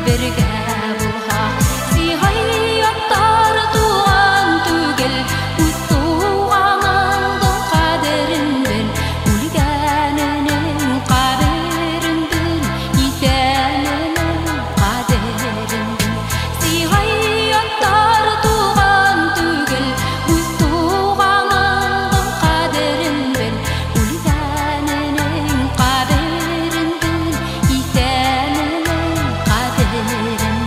бергә булһаҡ. Сиғаяттар туған түгел, үҙ туғаныңдың ҡәҙерен бел, үлгәненең ҡәберен бел, иҫәненең ҡәҙерен бел. Сиғаяттар туған түгел, үҙ туғаныңдың ҡәҙерен бел, үлгәненең ҡәберен бел, иҫәненең ҡәҙерен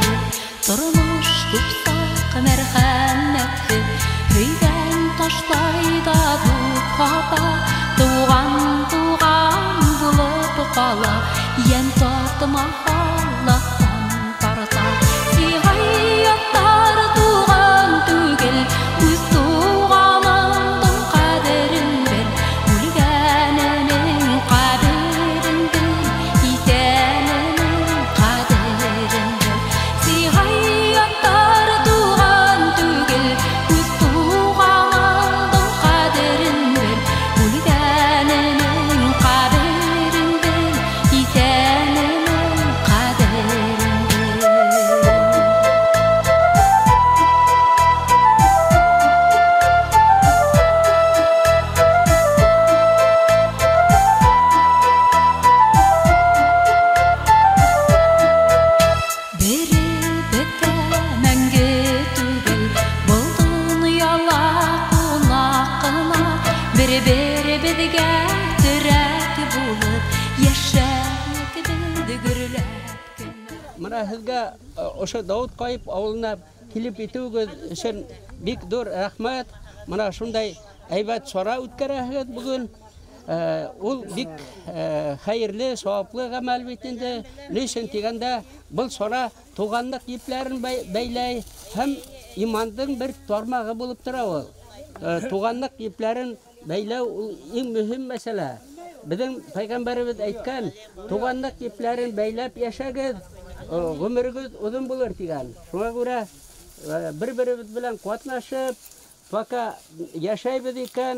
бел. Тормош тупсаҡ мәрхәмәтһеҙ, һөйгән ташлай ҙа дуҫ һата, туған туған булып ҡала, йән тартмаһа Аллаһтан тарта. Сиғаяттар туған түгел, үҙ туғаныңдың ҡәҙерен бел, үлгәненең ҡәберен бел, иҫәненең ҡәҙерен бел. Сиғаяттар туған түгел, үҙ туғаныңдың ҡәҙерен бел, үлгәненең ҡәберен бел, иҫәненең ҡәҙерен бел. Беребеҙгә мәңге түгел, был донъяла ҡунаҡ ҡына, бер-беребеҙгә терәк булып йәшәйек беҙ гөрләп кенә. Мына һеҙгә ошо Дауыт Ҡайып ауылына килеп етеүегеҙ өсөн бик ҙур рәхмәт. Мына шундай һәйбәт сара үткәрәһегеҙ бөгөн. Ул бик хәйерле, сауаплы ғәмәл бит инде. Ни өсөн тигәндә, был сара туғанлыҡ епләрен бәйләй һәм имандың бер тармағы булып тора ул. Туғанлыҡ епләрен бәйләү ул иң мөһим мәсьәлә. Беҙҙең пәйғәмбәребеҙ әйткән, туғанлыҡ епләрен бәйләп йәшәгеҙ, ғүмерегеҙ оҙон булыр тигән. Шуңа күрә бер-беребеҙ белән ҡатнашып, пока йәшәйбеҙ икән,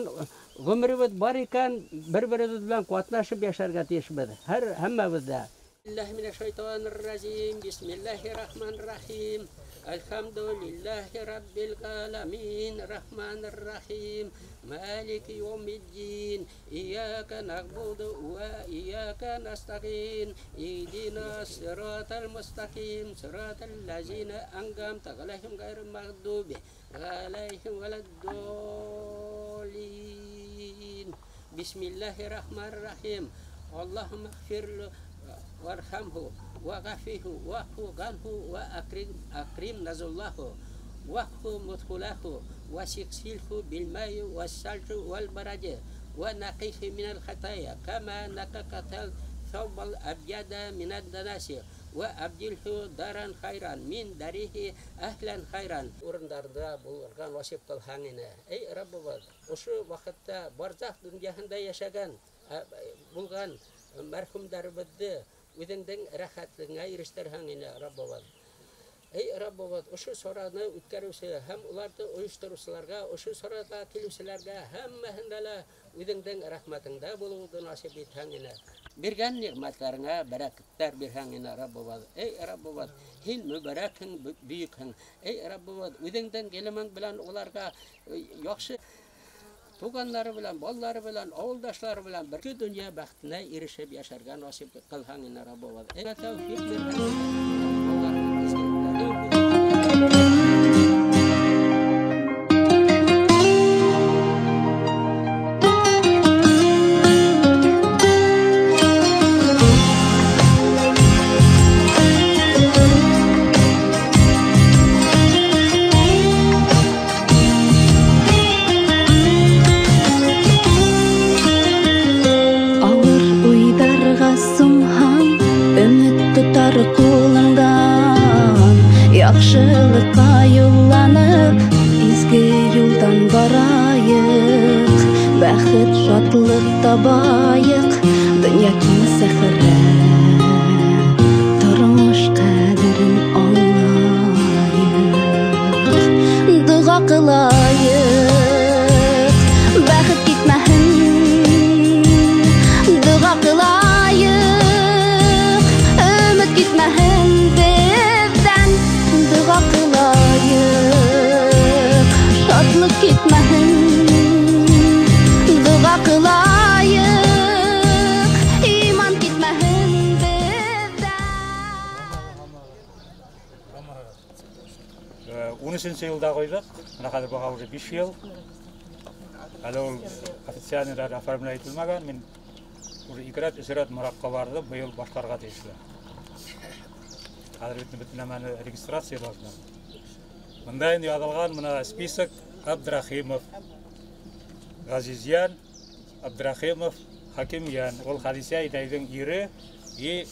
ғүмеребеҙ бар икән, бер-беребеҙ белән ҡатнашып йәшәргә тейешбеҙ. Һәр һәммәбеҙ ҙә. Биллаһи минәш-шайтанир-ражим. Бисмиллаһир-рахманир-рахим. Әлхәмдүлиллаһи раббил аламин. Рахманир-рахим. Малики яумиддин. Ияка нағбуду ва ияка настағин. Ихдинас сиратал мустақим. Сиратал лазина анғамта алайһим ғайрил мағдуби алайһим валад-доллин. Бисмиллаһир-рахманир-рахим. Аллаһумма ғфир вархамху вағафиху ваъфу ғанху ва акрим назуллаху ваъфу мудхулаху васиқсилху билмайи вассалджи валбаради ва нақихи минал хатая кама нақақатал thawbal абьяда минад данаси ва абдилху даран хайран мин дарихи ахлан хайран. Урындарҙа булырға насип ҡылһаң ине. Эй Раббыбыҙ, ошо ваҡытта барзах донъяһында йәшәгән, булған мәрхүмдәребеҙҙе үҙеңдең рәхәтлегеңә ирештерһәң ине, Раббыбыҙ. Эй Раббыбыҙ, ошо сараны үткәреүсе һәм уларҙы ойоштороусыларға, ошо сарала килеүселәргә һәммәһендә лә үҙеңдең рәхмәтеңдә булыуҙы насип итһәң ине. Биргән ниғмәтләреңә бәрәкәттәр бирһәң ине, Раббыбыҙ. Эй Раббыбыҙ, һин мөбәрәкһең, бөйөкһең. Эй Раббыбыҙ, үҙеңдең ғилемең белән уларға яҡшы туғанлары белән, балалары белән, ауылдашлары белән бер донъя бәхетенә ирешеп йәшәргә насип ҡылһаң ине, Раббыбыҙ. Эй тәүфиҡ бирһәң ине. Аллаһның изгелекләре. Ауыр уйҙарға сумһаң, өмөт тотар ҡулыңдан, яҡшылыҡҡа юлланып, изге юлдан барайыҡ, бәхет, шатлыҡ табайыҡ, донъя киң сәхрә, тормош ҡәҙерен аңлайыҡ, доға ҡылайыҡ, бәхет китмәһен, доға ҡылайыҡ, өмөт китмәһен беҙҙән. 13 йылда ҡуйҙыҡ. Бына хәҙер быға уже 5 йыл. Әле ул официально оформлять ителмәгән. Мин уже 2 рәт, 3 рәт Мораҡҡа барҙым, быйыл башларға тейешле. Хәҙер бит бөтөн нәмәне регистрация должна. Бында инде яҙылған бына список Абдрахимов, Ғәзизйән, Абдрахимов, Хакимйән. Ул Хәдисә инәйҙең ире и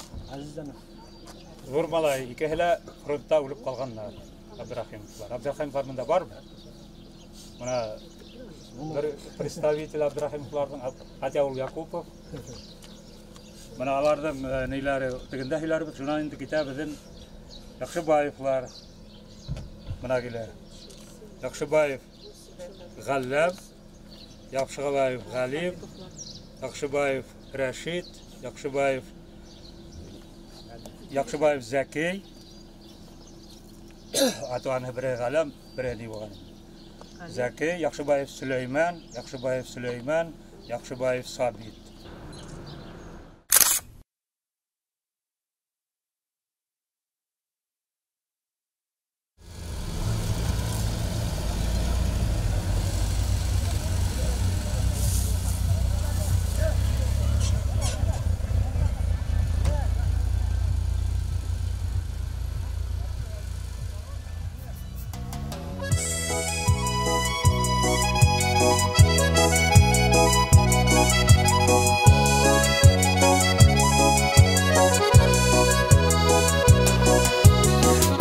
ҙур малай, икеһе лә фронтта үлеп ҡалғандар. Абдрахимовлар. Абдрахимовлар бында бармы? Бына бер представитель Абдрахимовларҙың, хотя ул Якупов. Бына аларҙың нейҙәре тегендә һөйләрбеҙ, шунан инде китә беҙҙең Яҡшыбаевлар. Бына килә. Яҡшыбаев Ғәлләм, Яҡшыбаев Ғәлим, Яҡшыбаев Рәшит, Яҡшыбаев Зәкей. Атуаны бере Ғәләм, бере ни булған. Зәкей, Яҡшыбаев Сөләймән, Яҡшыбаев Сөләймән, Яҡшыбаев Сабит.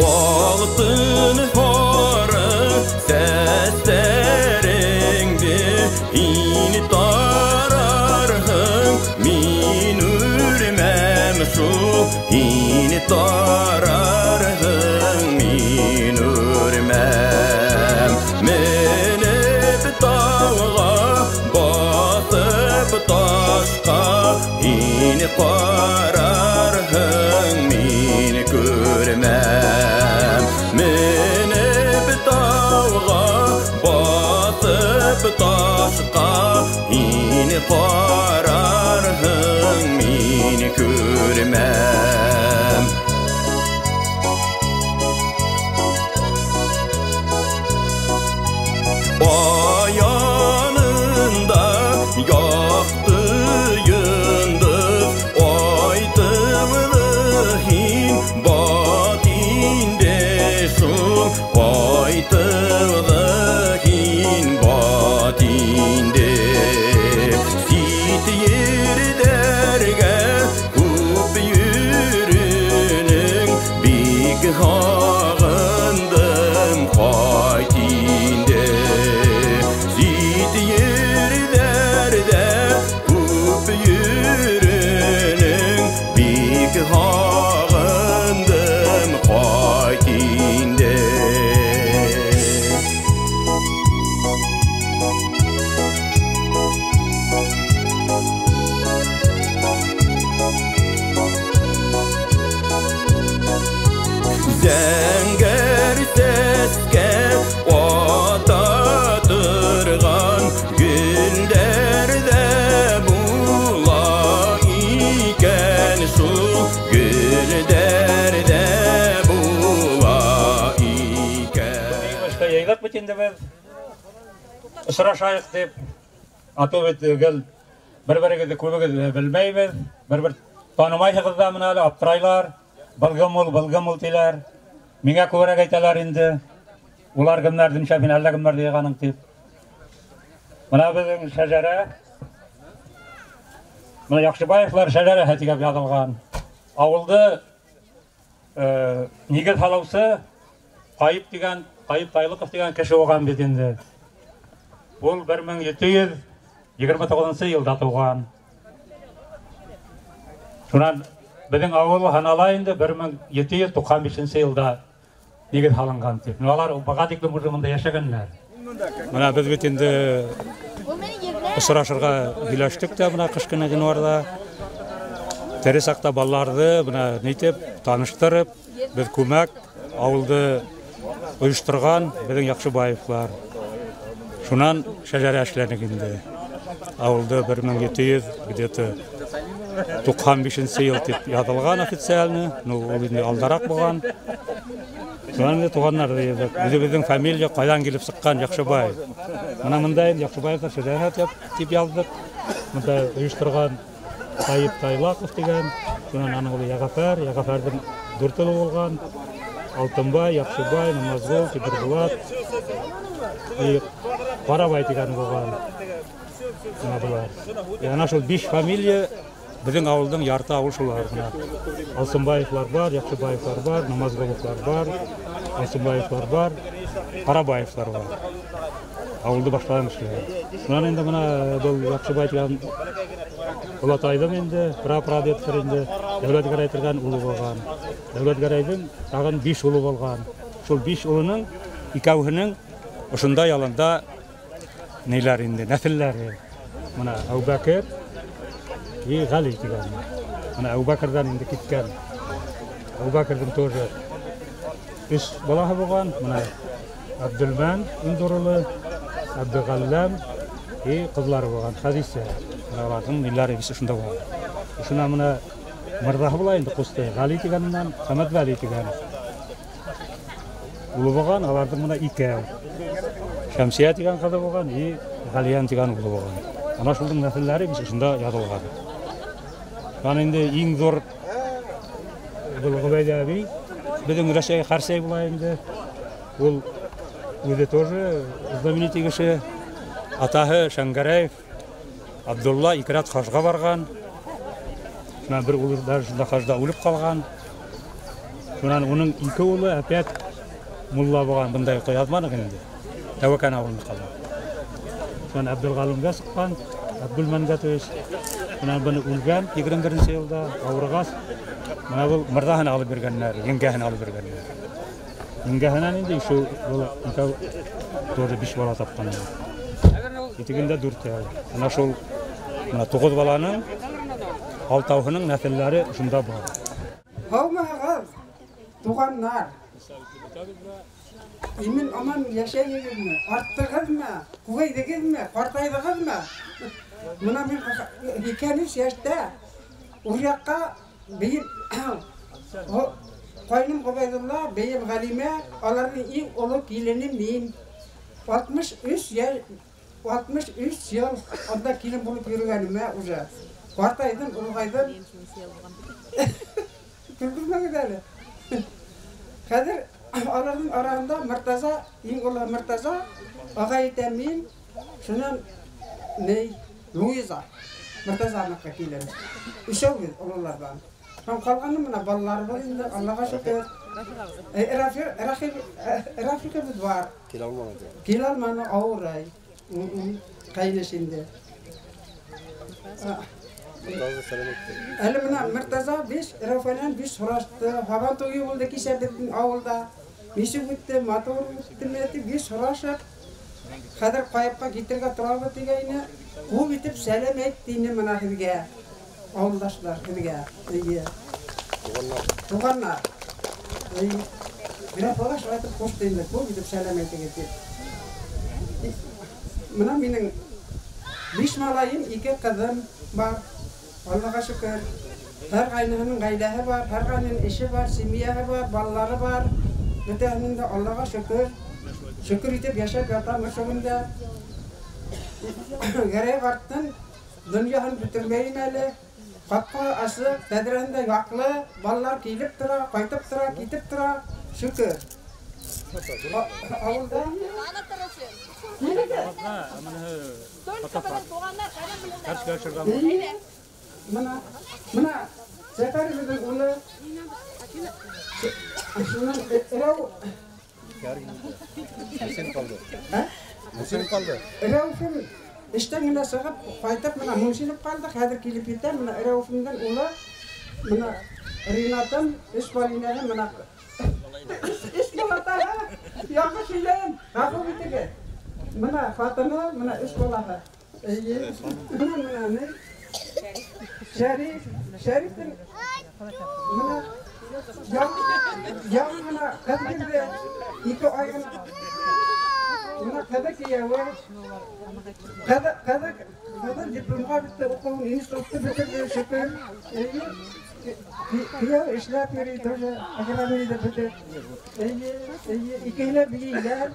Алтын һары сәстәреңде һин тарарһың, мин үлмәм шул, һин тарарһың, мин үлмәм. Менеп тауға, баҫып ташҡа, һин ҡарарһың, мин күрмәм. Менеп тауға, баҫып ташҡа, һин ҡарарһың, мин күрмәм. Аянында яҡты йондоҙ, ай тыуҙы һин бат инде шул, ай тыуҙы һин бат инде. Сит ерҙәргә күп йөрөнөң, бик һағындым ҡайт инде. Сит ерҙәрҙә күп йөрөнөң, бик һағындым ҡайт инде. Зәңгәр сәскә ата торған гөлдәр ҙә була икән шул, гөлдәр ҙә була икән. Башта йыйҙыҡ бит инде беҙ. Осрашайыҡ тип. Ату бит гел бер-берегеҙҙе күбегеҙ белмәйбеҙ, бер-бер танымайһығыҙ ҙа бына әле аптырайлар. Был кем ул, был кем ул тиләр. Миңә күберәк әйтәләр инде. Улар кемдәрҙе нишләп һин әллә кемдәрҙе йыйғаның тип. Бына беҙҙең шәжәрә. Бына Яҡшыбаевлар шәжәрәһе тигәп яҙылған. Ауылды нигеҙ һалыусы Ҡайып тигән, Ҡайып Тайлыҡов тигән кеше булған бит инде. Ул 1729 йылда тыуған. Шунан беҙҙең ауыл һанала инде 1795 йылда нигеҙ һалынған тип. Улар быға тиклем уже бында йәшәгәндәр. Бына беҙ бит инде осрашырға һөйләштек тә бына ҡыш көнө ғинуарҙа. Тере саҡта балаларҙы бына нитеп таныштырып, беҙ күмәк ауылды ойошторған беҙҙең Яҡшыбаевлар. Шунан шәжәрә эшләнек инде. Ауылды 1700 где-то 95 йыл тип яҙылған официально, но ул инде алдараҡ булған. Шунан инде туғаннарҙы йыйҙыҡ. Үҙебеҙҙең фамилия ҡайҙан килеп сыҡҡан Яҡшыбай. Мына мында инде Яҡшыбаевтар шәжәрәһе тип яҙҙыҡ. Мында ойошторған Тайып Тайлаҡов тигән, шунан аның улы Яғәфәр, Яғәфәрҙең дүрт улы булған. Алтынбай, Яҡшыбай, Намазғол, Тимербулат, Ҡарабай тигән булған. Мына былар. Ана шул биш фамилия беҙҙең ауылдың ярты ауыл шулар ғына. Алсынбаевлар бар, Яҡшыбаевлар бар, Намазғоловлар бар, Алсынбаевлар бар, Ҡарабаевлар бар. Ауылды башлаған кешеләр. Шунан инде мына был Яҡшыбай тигән олатайҙың инде прапрадедтыр инде Дәүләтгәрәй тигән улы булған. Дәүләтгәрәйҙең тағын биш улы булған. Шул биш улының икәүһенең ошонда яланда ниләр инде, нәҫелләре. Мына Әүбәкер и Ғәли тигән. Мына Әүбәкерҙән инде киткән. Әүбәкерҙең тоже өс балаһы булған. Мына Әбделмән иң ҙур улы, Әбделғәлләм и ҡыҙлары булған, Хәҙисә. Мына уларҙың ниләре бис ошонда булған. Ошона мына мырҙаһы була инде ҡусты, Ғәли тигәненән Хәмәтвәли тигән. Улы булған, аларҙың мына икәү. Шәмсиә тигән ҡыҙы булған и Ғәлиән тигән улы булған. Ана шулдың нәҫелләре бис ошонда яҙылған. Ана инде иң ҙур был Ғөбәйҙә әбей, беҙҙең өләсәй Хәрсәй була инде. Ул үҙе тоже знаменитый кеше. Атаһы Шәңгәрәев Абдулла ике рәт хажға барған. Шунан бер улы даже шунда хажда үлеп ҡалған. Шунан уның ике улы опять мулла булған, бындай яҙманыҡ инде. Тәүәкән ауылында ҡалған. Шунан Әбделғалимгә сыҡҡан, Әбделмәнгә то есть. Шунан быны үлгән 21 йылда ауырғас, мына был мырҙаһын алып биргәннәр, еңгәһен алып биргәннәр. Еңгәһенән инде шул был икәү тоже биш бала тапҡан. Итегендә дүртәү. Ана шул мына туғыҙ баланың алтауһының нәҫелләре ошонда бар. Һаумыһығыҙ, туғаннар. Имен аман йәшәйһегеҙме? Арттығыҙмы? Күбәйҙегеҙме? Ҡартайҙығыҙмы? Мына мин 83 йәштә ул яҡҡа бейем ҡайным Ғөбәйҙулла, бейем Ғәлимә, аларҙың иң оло килене мин. 63 йәш, 63 йыл анда килен булып йөрөгәнемә уже. Ҡартайҙым, олоғайҙым. Көлдөрмәгеҙ әле. Хәҙер аларҙың араһында Мортаза, иң оло Мортаза, ағай итә мин, шунан ней, Луиза, Мортазаныҡы килен. Өсәү беҙ ололарҙан. Һәм ҡалғаны мына балаларыбыҙ инде, Аллаға шөкөр. Рафиҡыбыҙ бар. Килә алманы. Килә алманы, ауырай. Ҡәйнеш инде. Әле мына Мортаза биш, Рафаэлән биш һорашты. Һабан туйы булды кисә беҙҙең ауылда. Нисек үтте, матур үттеме тип биш һорашып, хәҙер ҡайыҡҡа китергә торабыҙ тигәйне. Күп итеп сәләм әйт тине мына һеҙгә. Ауылдашлар һеҙгә. Эйе. Туғаннар. Туғаннар. Эйе. Граф шулай итеп ҡушты инде, күп итеп сәләм әйтегеҙ тип. Мына минең биш малайым, ике ҡыҙым бар. Аллаға шөкөр. Һәр ҡайныһының ғаиләһе бар, һәр ҡайныһының эше бар, семьяһы бар, балалары бар. Бөтәһенең дә Аллаға шөкөр. Шөкөр итеп йәшәп ятам ошо көндә. Гәрәй ҡарттың донъяһын бөтөрмәйем әле. Ҡапҡа асыҡ, тәҙрәһендә яҡлы, балалар килеп тора, ҡайтып тора, китеп тора. Шөкөр. Ауылда Мына, мына Сәфәребеҙҙең улы шунан Рәү Мусин ҡалды. Мусин ҡалды. Рәүфем эштән генә сығып ҡайтып мына Мусинып ҡалды, хәҙер килеп етә. Мына Рәүфемдең улы, мына Ринатым, өс балинәһе мына өс балатаһы, яңы һөйләйем, ғәфү итегеҙ. Мына ҡатыны, мына өс балаһы. Эйе. Мына мына ни? Шәриф, Шәрифтең мына яңы ғына ҡыҙ килде, ике ай ғына. Мына ҡыҙы кейәүе. Ҡыҙы, ҡыҙы, ҡыҙы дипломға бөттө, уҡыуын институтты бөтөрҙө, шөкөр. Эйе. Кейәү эшләп йөрөй тоже, агрономиҙа бөтөп. Эйе, эйе, икеһе лә бейейҙәр.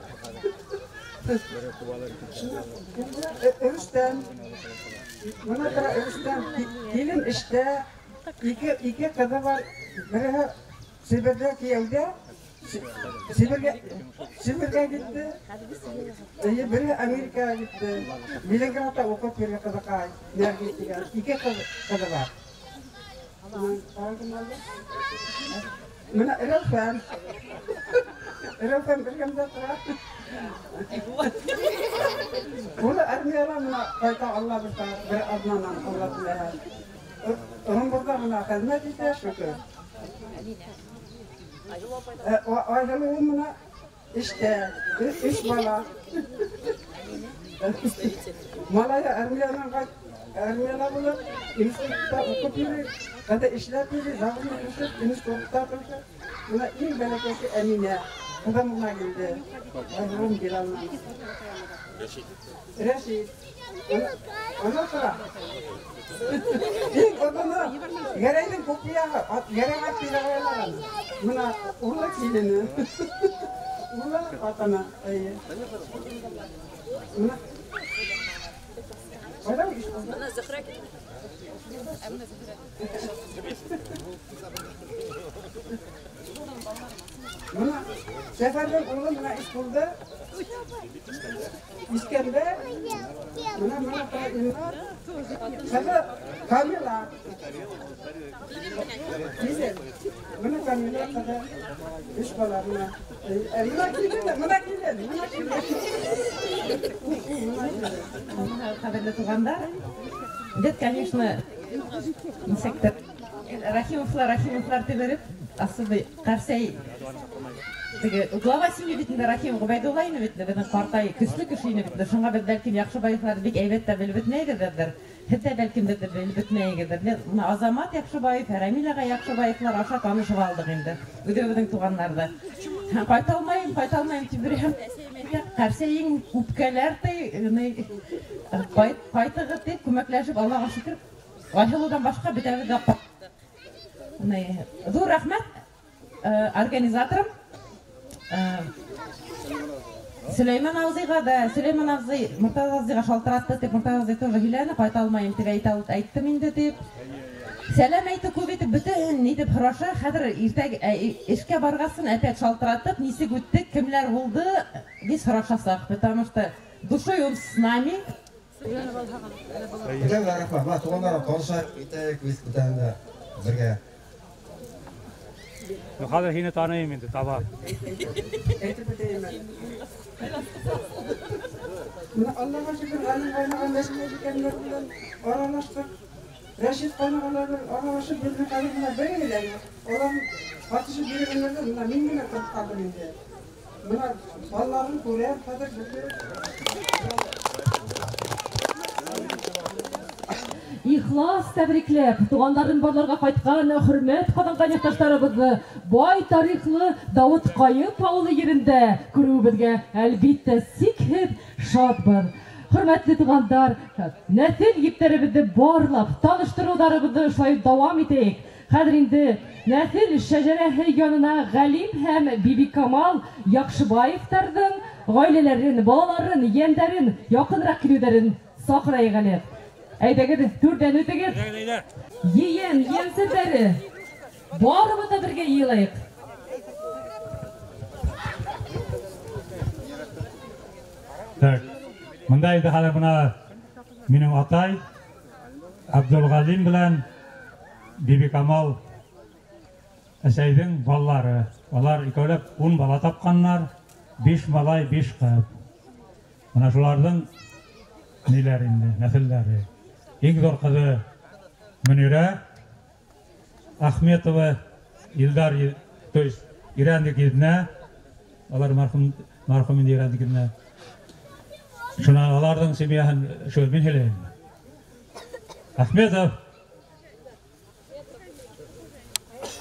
Рөстәм. Бына тора Рөстәм. Килен эштә, ике ҡыҙы бар. Береһе Себерҙә кейәүҙә, Себергә китте. Эйе, береһе Америкаға китте. Ленинградта уҡып йөрөй ҡыҙыҡай, Нәргиз тигән. Ике ҡыҙы бар. Бына Рәүфән. Рәүфән эргәмдә тора. Улы армияла бына ҡайта Алла бирһә, бер аҙнанан Алла теләһә. Ырымбурҙа бына хеҙмәт итә, шөкөр. Айһылыуы бына эштә, өс бала. Малайы армиянан армияла булып, институтта уҡып йөрөй, ҡыҙы эшләп йөрөй, заводта үҫеп, институтта торҙо. Бына иң бәләкәсе Әминә, ҡыҙым бына килде. Айһылыуым Билалынан. Рәшит. Ана тора. Иң оҙоно Гәрәйҙең күпьяғы, Гәрәй ҡарт аны. Бына улы килене. Улы ҡатыны. Эйе. Бына Ҡайҙа ул? Бына Зөһрә килде. Бына Сәфәрҙең улы бына иш булды. Искәндәр. Бына бына тора Илнар. Ҡыҙы Камила. Килен. Бына Камила ҡыҙы. Өс бала бына. Бына килен, бына килен, бына килен. Ҡәҙерле туғандар, беҙ, конечно, нисектер Рахимовлар тибереп, особо Ҡәрсәй теге глава семьи бит инде Рахим Ғөбәйҙулла ине бит инде, беҙҙең ҡартай көслө кеше ине бит инде. Шуңа беҙ бәлкем Яҡшыбаевларҙы бик әйбәт тә белеп бөтмәйбеҙҙер. Һеҙ ҙә бәлкем беҙҙе белеп бөтмәйегеҙҙер. Беҙ бына Азамат Яҡшыбаев, Рәмил ағай Яҡшыбаевлар аша танышып алдыҡ инде үҙебеҙҙең туғандарҙы. Ҡайта алмайым, ҡайта алмайым тип йөрөһәм, әсәйем әйтә, Ҡәрсәйең үпкәләр ти, ҡайтығыҙ тип күмәкләшеп, Аллаға шөкөр, Айһылыуҙан башҡа бөтәбеҙ ҙә ҡайттыҡ. Ҙур рәхмәт организаторым Сөләймән абзыйға да, Сөләймән абзый Мортаза абзыйға шалтыратты тип, Мортаза абзый тоже һөйләне, ҡайта алмайым тип әйттем инде тип. Сәләм әйтеп күп итеп бөтөһөн ни тип һораша, хәҙер иртәгә эшкә барғасын опять шалтыратып, нисек үттек, кемләр булды, тип һорашасаҡ, потому что душой он с нами. Рәхмәт, бына туғандар танышайыҡ, итәйек, беҙ бөтәһен дә бергә. Хәҙер һине таныйым инде, таба. Әйтеп үтәйем әле. Бына Аллаға шөкөр, Ғәлим ҡайнаға Нәжмиә икәнләр белән аралаштыҡ. Рәшит ҡайнағалар белән аралашып, беҙҙең хәҙер бына бер генә юҡ. Улар ҡатышып йөрөгәндәрҙә бына мин генә тороп ҡалдым инде. Бына балаларын күрәм, хәҙер шөкөр. Ихлас тәбрикләп, туғандарын барларға ҡайтҡан, хөрмәт ҡаҙанған яҡташтарыбыҙҙы бай тарихлы Дауыт Ҡайып ауылы ерендә күреүебеҙгә әлбиттә сикһеҙ шатбыҙ. Хөрмәтле туғандар, нәҫел ептәребеҙҙе барлап, таныштырыуҙарыбыҙҙы шулай дауам итәйек. Хәҙер инде нәҫел шәжәрәһе янына Ғәлим һәм Бибикамал Яҡшыбаевтарҙың ғаиләләрен, балаларын, йәндәрен яҡыныраҡ килеүҙәрен саҡырайыҡ әле. Әйҙәгеҙ, түрҙән үтегеҙ. Ейән, ейәнсәрҙәре, барыбыҙ ҙа бергә йыйылайыҡ. Так, бында инде хәҙер бына минең атай Абдулғалим белән Бибикамал әсәйҙең балалары. Алар икәүләп 10 бала тапҡаннар, 5 малай, 5 ҡыҙ. Бына шуларҙың ниләр инде, нәҫелдәре. Иң ҙур ҡыҙы Мөнирә Ахметова, Илдар, то есть Ирәндек еҙнә, алар мархум инде Ирәндек еҙнә. Шунан аларҙың семьяһын шул мин һөйләйем. Ахметов.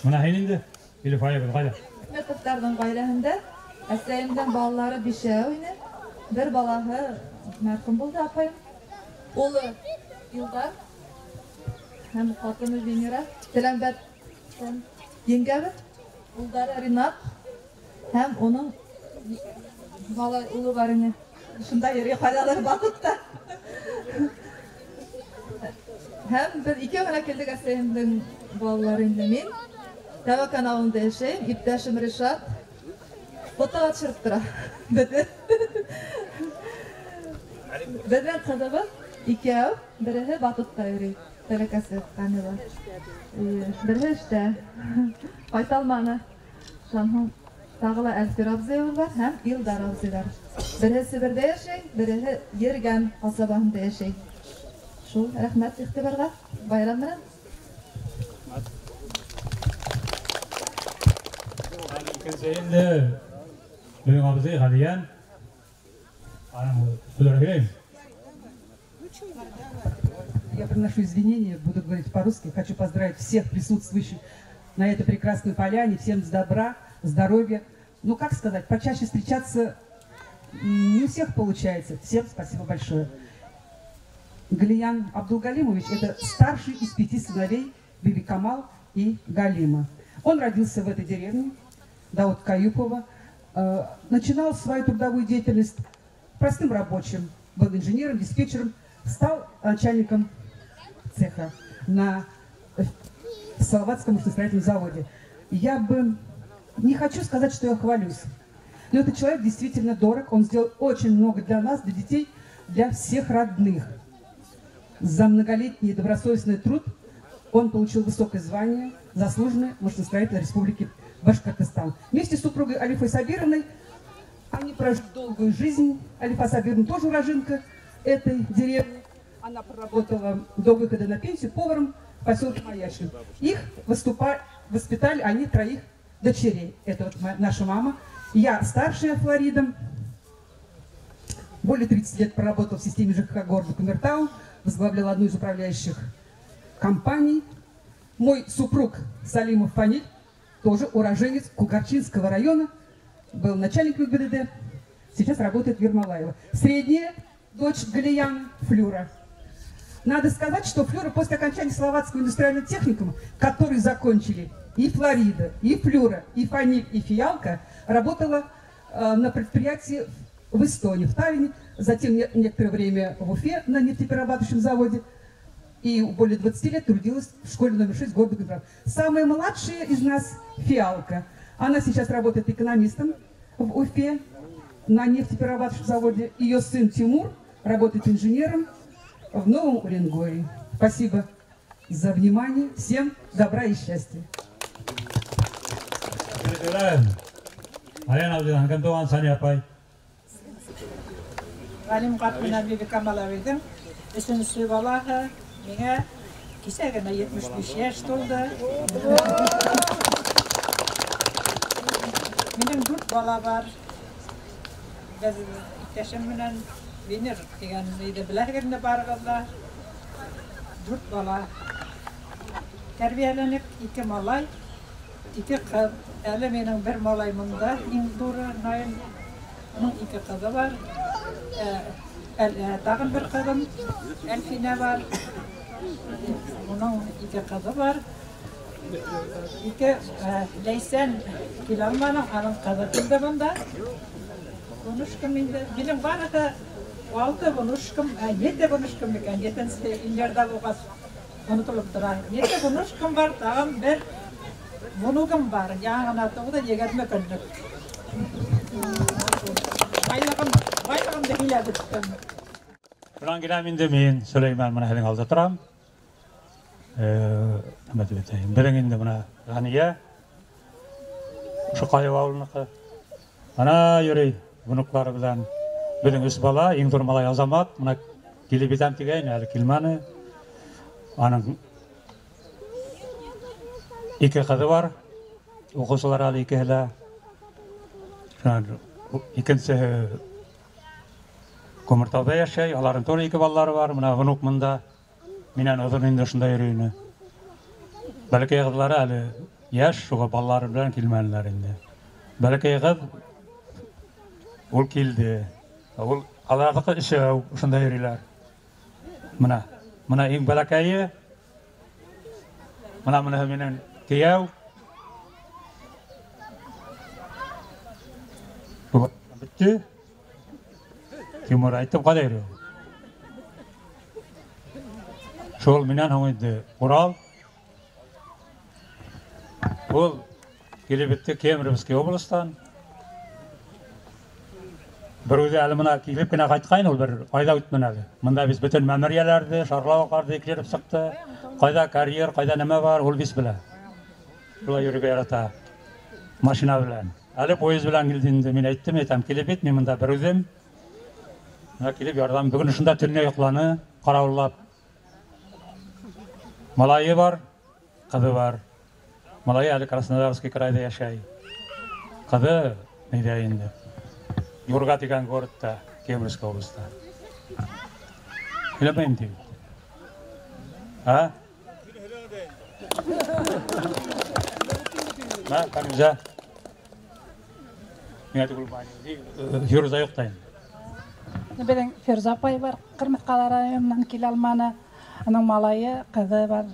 Бына һин инде, Илфая беҙ ҡайҙа? Ахметовтарҙың ғаиләһендә әсәйемдең балалары бишәү ине. Бер балаһы мәрхүм булды, апайым. Улы Илдар һәм ҡатыны Венера Теләмбәт Еңгәбеҙ, улдары Ринат һәм уның бала улы бар ине. Шунда йөрөй ҡайҙалыр батутта. Һәм беҙ икәү генә килдек, әсәйемдең балалары инде мин. Тәвәкән ауылында йәшәйем, иптәшем Ришат фотоға төшөрөп тора беҙҙе. Беҙҙең ҡыҙыбыҙ икәү, береһе батутта йөрөй, тәләкәсе Камила. Береһе эштә, ҡайта алманы. Шунан һуң тағы ла Әлфир абзыйыбыҙ бар һәм Илдар абзыйҙар. Береһе Себерҙә йәшәй, береһе Ергән ҡасабаһында йәшәй. Шул, рәхмәт иғтибарға, байрам менән. Икенсе инде беҙҙең абзый Ғәлиән. Аның һөйләргә. Я приношу извинения, буду говорить по-русски. Хочу поздравить всех присутствующих на этой прекрасной поляне. Всем добра, здоровья. Ну, как сказать, почаще встречаться не у всех получается. Всем спасибо большое. Галиян Абдулгалимович – это старший из 5 сыновей Биби Камал и Галима. Он родился в этой деревне, Даут Каюпова. Начинал свою трудовую деятельность простым рабочим, был инженером, диспетчером, стал начальником цеха на Салаватском машиностроительном заводе. Я бы не хочу сказать, что я хвалюсь, но этот человек действительно дорог, он сделал очень много для нас, для детей, для всех родных. За многолетний добросовестный труд он получил высокое звание заслуженный машиностроитель Республики Башкортостан. Вместе с супругой Алифой Сабировной они прожили долгую жизнь. Алифа Сабировна тоже уроженка этой деревни. Она проработала до выхода на пенсию поваром в поселке Маячный. Их воспитали они троих дочерей. Это вот наша мама. Я старшая Флорида. Более 30 лет проработала в системе ЖКХ города Кумертау. Возглавляла одну из управляющих компаний. Мой супруг Салимов Фаниль, тоже уроженец Кугарчинского района, был начальником ГИБДД, сейчас работает в Ермолаево. Средняя дочь Галияна Флюра. Надо сказать, что Флюра после окончания Словацкого индустриального техникума, который закончили и Флорида, и Флюра, и Фаниль, и Фиалка, работала на предприятии в Эстонии, в Таллине, затем некоторое время в Уфе на нефтеперерабатывающем заводе, и более 20 лет трудилась в школе номер 6 города Кумертау. Самая младшая из нас Фиалка. Она сейчас работает экономистом в Уфе на нефтеперерабатывающем заводе. Ее сын Тимур работает инженером в Новом Уренгое. Спасибо за внимание. Всем добра и счастья. Ғалим ҡарт менән Биби Камал әбейҙең өсөнсө балаһы. Миңә кисә генә 75 йәш тулды. Минең 4 бала бар. Беҙ иптәшем менән Венер тигән иде, беләһегеҙ инде барығыҙ ҙа. 4 бала тәрбиәләнек, 2 малай, 2 ҡыҙ. Әле минең бер малай мында, иң ҙуры Наил. Уның 2 ҡыҙы бар. Тағын бер ҡыҙым Әлфинә бар. Уның 2 ҡыҙы бар. 2 Ләйсән килә алманы, аның ҡыҙы килде бында. Внушкам инде. Минең барыһы 6 внушкам, 7 внушкам икән. 7-нсе инләрҙә булғас онотолоп тора. 7 внушкам бар, тағын бер внугым бар. Яңы ғына тыуҙы, 20 көнлөк. Байлығымды һөйләп бөттөм. Шунан киләм инде мин, Сөләймән, мына һеҙҙең алда торам. Нимә тип әйтәйем? Беҙҙең инде мына Ғәниә, ошо Ҡайыу ауылыныҡы. Ана йөрөй внуклары белән. Беҙҙең 3 бала, иң ҙур малай Азамат, мына килеп етәм тигәйне, әле килмәне. Аның 2 ҡыҙы бар, уҡыусылар әле икеһе лә. Шунан икенсеһе Күмертауҙа йәшәй, аларҙың тоже 2 балалары бар, мына внук мында. Минән оҙон инде ошонда йөрөй ине. Бәләкәй ҡыҙлары әле йәш, шуға балалары белән килмәнеләр инде. Бәләкәй ҡыҙ ул килде. Ул аларҙыҡы өсәү, ошонда йөрөйләр. Мына, мына иң бәләкәйе, мына минең Кейәү. Бөттө. Тимур әйтеп ҡалыр. Шул минән һуң инде Урал. Ул килеп бөттө Кемеровский областан. Бер үҙе әле мына килеп кенә ҡайтҡайны, ул бер айҙа үтмәне әле. Мында беҙ бөтөн мәмерйәләрҙе, шарлауыҡларҙы килеп сыҡты. Ҡайҙа карьер, ҡайҙа нәмә бар, ул бис белә. Шулай йөрөргә ярата машина белән. Әле поезд белән килде инде, мин әйттем, әйтәм, килеп бит, мин мында бер үҙем. Мына килеп ярҙам, бөгөн ошонда төнлә йоҡланы, ҡарауыллап. Малайы бар, ҡыҙы бар. Малайы әле Краснодарский крайҙа йәшәй. Ҡыҙы нейҙә инде? Юрга тигән городта, Кемеровский областа. Һөйләмәйем тип. А? Мә, Фәнүзә. Миңә түгел, Фируза юҡ та инде. Беҙҙең Фируза апай бар, Ҡырмыҫҡала районынан килә алманы. Уның малайы, ҡыҙы бар,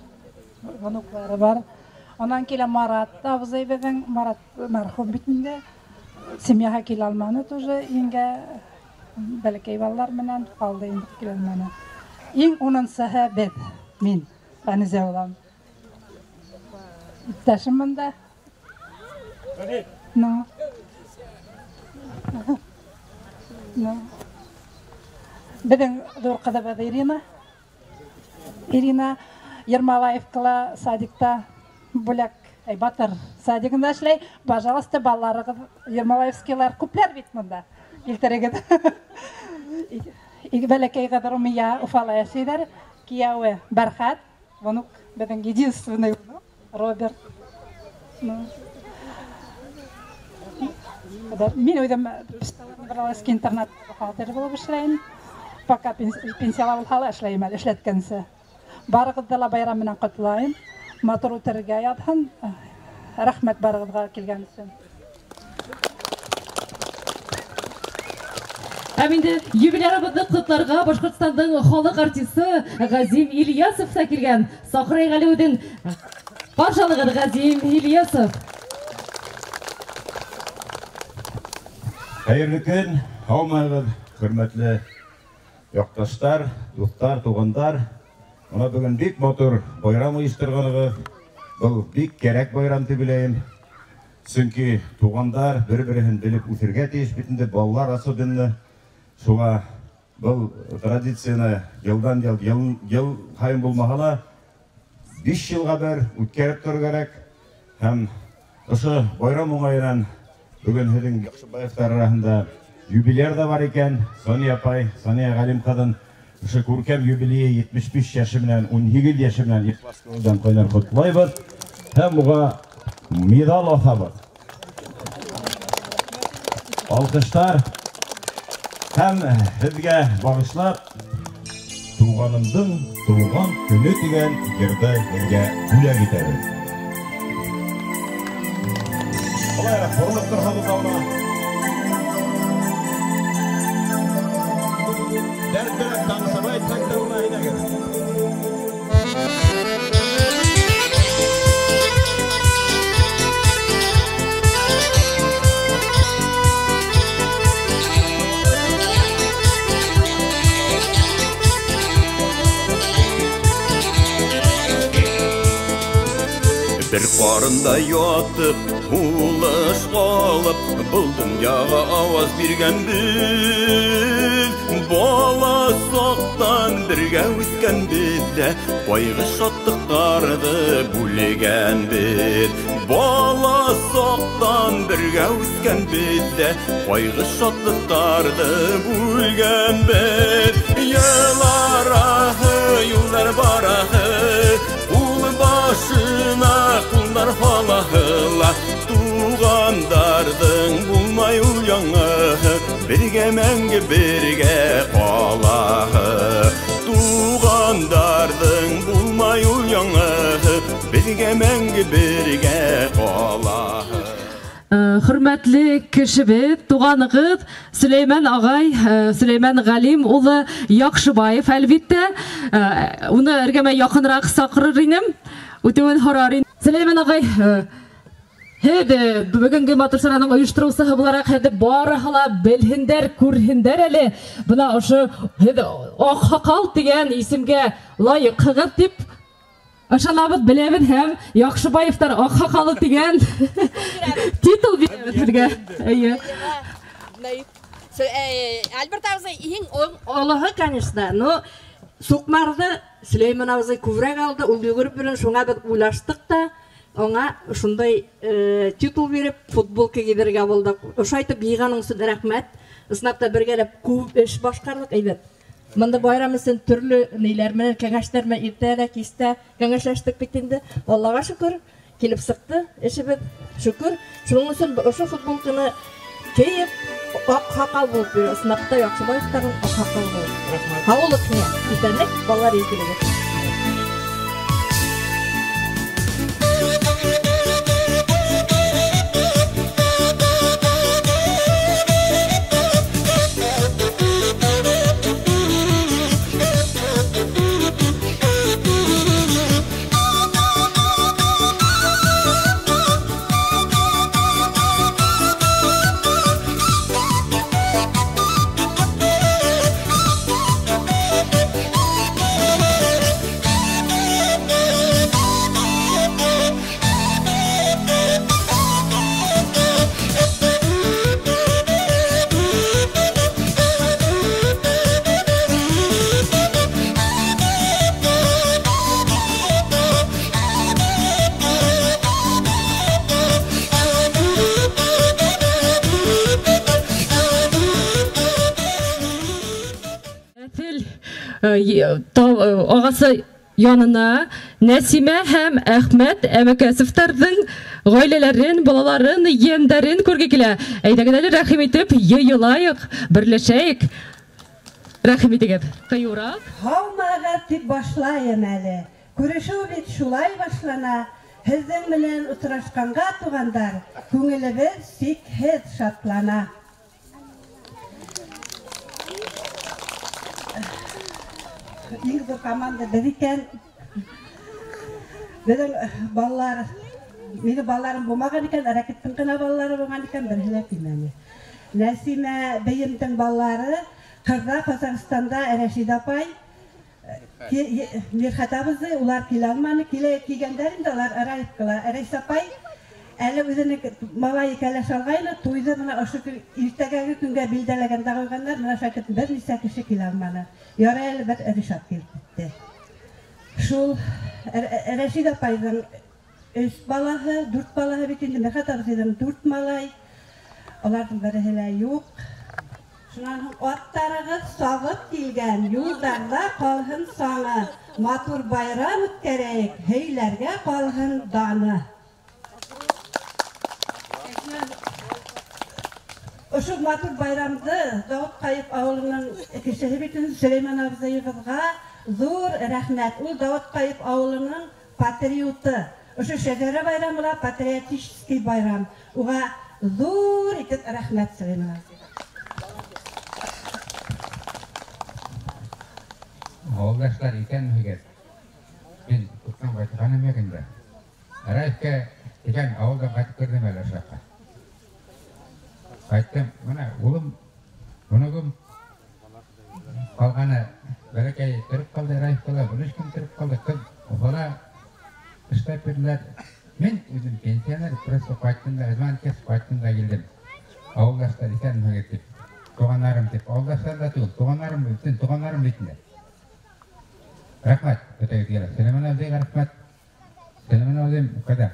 внуклары бар. Унан килә Марат абзый беҙҙең, Марат мәрхүм бит инде. Семьяға килә алманы тоже, еңгә бәләкәй балалар менән ҡалды инде, килә алманы. Иң унынсыһы беҙ, мин, Фәнүзә булам. Иптәшем бында. Ну. Ну. Беҙҙең ҙур ҡыҙыбыҙ Ирина. Ирина Ермолаевкала садикта бүләк, ай, Батыр садигында эшләй. Пожалуйста, балаларығыҙ Ермолаевскийлар күпләр бит мында. Килтерегеҙ. Бәләкәй ҡыҙ Румия Уфала йәшәйҙәр. Кейәүе Бәрхәт, внук, беҙҙең единственный внук Роберт. Ну. Мин үҙем Пистолетский интернат бухгалтер булып эшләйем. Пока пенсияла булһа ла эшләйем әле, эшләткәнсе. Барығыҙҙы ла байрам менән ҡотлайым. Матур үтергә яҙһын. Рәхмәт барығыҙға килгән өсөн. Һәм инде юбилярыбыҙҙы ҡотларға Башҡортостандың халыҡ артисы Ғәзим Ильясов та килгән. Саҡырайыҡ әле үҙен. Баршалығыҙ, Ғәзим Ильясов. Хәйерле көн, һаумыһығыҙ, хөрмәтле яҡташтар, дуҫтар, туғандар. Мына бөгөн бик матур байрам ойошторғанығыҙ. Был бик кәрәк байрам тип уйлайым. Сөнки туғандар бер-береһен белеп үҫергә тейеш бит инде, балалар особенно. Шуға был традицияны йылдан йыл, йыл һайын булмаһа ла, 5 йылға бер үткәреп торор кәрәк. Һәм ошо байрам уңайынан бөгөн һеҙҙең Яҡшыбаевтар араһында юбиляр ҙа бар икән, Сания апай, Сания Ғәлим ҡыҙын. Ошо күркәм юбилейы 75 йәше менән, 18 йәше менән ихлас күңелдән ҡайнар ҡотлайбыҙ һәм уға миҙал аҫабыҙ. Алҡыштар һәм һеҙгә бағышлап Туғанымдың тыуған көнө тигән йырҙы һеҙгә бүләк итәбеҙ. Былайыраҡ боролоп торһағыҙ ҙа була. Дәрт менән танышып әйтһәк тә була, әйҙәгеҙ. Бер ҡарында ятып, һулыш алып, был донъяға ауаз биргән беҙ. Бала саҡтан бергә үҫкән беҙ ҙә, ҡайғы шатлыҡтарҙы бүлгән беҙ. Бала саҡтан бергә үҫкән беҙ ҙә, ҡайғы шатлыҡтарҙы бүлгән беҙ. Йыл араһы, юлдар бараһы, ҡул башына ҡулдар һалаһы ла, туғандарҙың булмай ул яңыһы, бергә мәңге бергә ҡалаһы. Туғандарҙың булмай ул яңыһы, бергә мәңге бергә ҡалаһы. Хөрмәтле кешебеҙ, туғанығыҙ Сөләймән ағай, Сөләймән Ғәлим улы Яҡшыбаев, әлбиттә. Уны эргәмә яҡыныраҡ саҡырыр инем, үтеүен һорар инем. Сөләймән ағай, һеҙ бөгөнгө матур сараның ойоштороусыһы булараҡ һеҙҙе барыһы ла белһендәр, күрһендәр әле. Бына ошо һеҙ аҡһаҡал тигән исемгә лайыҡһығыҙ тип ышанабыҙ, беләбеҙ һәм Яҡшыбаевтар аҡһаҡалы тигән титул бирәбеҙ һеҙгә. Эйе. Альберт абзый иң олоһо, конечно, но суҡмарҙы Сөләймән абзый күберәк алды, ул йүгереп белән шуңа беҙ уйлаштыҡ та, аңа шундай титул биреп футболка кейҙерергә булдыҡ. Ошайтып йыйғаның өсөн рәхмәт. Ысынлап та бергәләп күп эш башҡарҙыҡ, әйбәт. Бында байрам өсөн төрлө ниләр менән, кәңәштәр менән иртә лә, кистә кәңәшләштек бит инде. Аллаға шөкөр, килеп сыҡты эшебеҙ, шөкөр. Шуның өсөн ошо футболканы кейеп, аҡһаҡал булып йөрөй. Ысынлап та Яҡшыбаевтарҙың аҡһаҡалы булып. Һаулыҡ һиңә, иҫәнлек, балалар изгелеге. Ағасы янына Нәсимә һәм Әхмәт Әмәкәсовтарҙың ғаиләләрен, балаларын, ейәндәрен күргә килә. Әйҙәгеҙ әле рәхим итеп йыйылайыҡ, берләшәйек. Рәхим итегеҙ. Ҡыйыуыраҡ. Һаумағыҙ тип башлайым әле. Күрешеү бит шулай башлана. Һеҙҙең менән осрашҡанға, туғандар, күңелебеҙ сикһеҙ шатлана. Иң ҙур команда беҙ икән. Беҙҙең балалар, минең балаларым булмаған икән, Рәкиттең генә балалары булған икән, береһе лә килмәне. Нәсимә бейемдең балалары ҡыҙҙа Ҡаҙағстанда Рәшид апай, Мирхәт абзый, улар килә алманы, килә килгәндәр инде улар Раевкала. Рәйсә апай әле үҙенең малайы кәләш алғайны, туйҙы бына ошо иртәгәге көнгә билдәләгәндә ҡуйғандар, бына шәкерт бер нисә кеше килә алманы. Ярай әле бер Ришат килеп китте. Шул Рәшид апайҙың 3 балаһы, 4 балаһы бит инде, Мирхәт абзыйҙың 4 малай. Уларҙың береһе лә юҡ. Шунан һуң аттарығыҙ сағып килгән, юлдарҙа ҡалһын саңы. Матур байрам үткәрәйек, һөйләргә ҡалһын даны. Ошо матур байрамды Дауытҡайып ауылының кешеһе бит инде Сөләймән абзыйығыҙға ҙур рәхмәт. Ул Дауытҡайып ауылының патриоты. Ошо шәжәрә байрамы ла патриотический байрам. Уға ҙур итеп рәхмәт, Сөләймән абзый. Ауылдаштар, иҫәнмеһегеҙ? Мин күптән ҡайтҡаным юҡ инде. Раевка тигән ауылдан ҡайтып керҙем әле ошо яҡҡа. Ҡайттым, бына улым, оноғом ҡалғаны бәләкәй тороп ҡалды Раевкала, внучкам тороп ҡалды, ҡыҙ бала эшләп бирҙеләр. Мин үҙем пенсионер, просто ҡайттым да, звонок ҡайттым да килдем. Ауылдаштар иҫәнмеһегеҙ тип, туғандарым тип, ауылдаштар ҙа түгел, туғандарым, бөтөн туғандарым бит инде. Рәхмәт, бөтәгеҙгә лә. Сөләймән абзыйға рәхмәт. Сөләймән абзыйым ҡайҙа?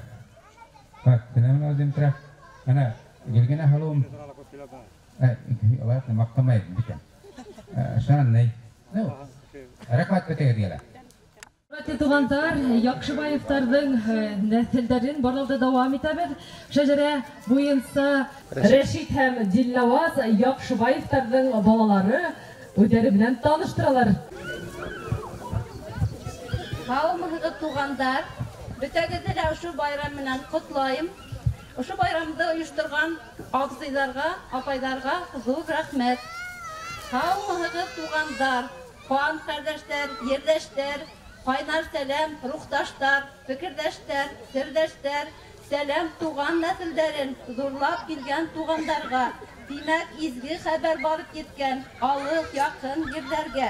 Так, Сөләймән абзыйым тора. Ана Гөлгенә һылыуым. Уларҙы маҡтамайым бит. Шунан ни? Ну, рәхмәт бөтәгеҙгә лә. Хөрмәтле туғандар, Яҡшыбаевтарҙың нәҫелдәрен барлауҙы дауам итәбеҙ. Шәжәрә буйынса Рәшит һәм Дилнауаз Яҡшыбаевтарҙың балалары үҙҙәре менән таныштыралар. Һаумыһығыҙ, туғандар! Бөтәгеҙҙе лә ошо байрам менән ҡотлайым. Ошо байрамды ойошторған абзыйҙарға, апайҙарға ҙур рәхмәт. Һаумыһығыҙ, туғандар, ҡан ҡәрҙәштәр, ерҙәштәр, Ҡайнар сәләм, рухташтар, фекерҙәштәр, серҙәштәр, сәләм туған нәҫелдәрен ҙурлап килгән туғандарға. Тимәк, изге хәбәр барып еткән алыҫ яҡын ерҙәргә.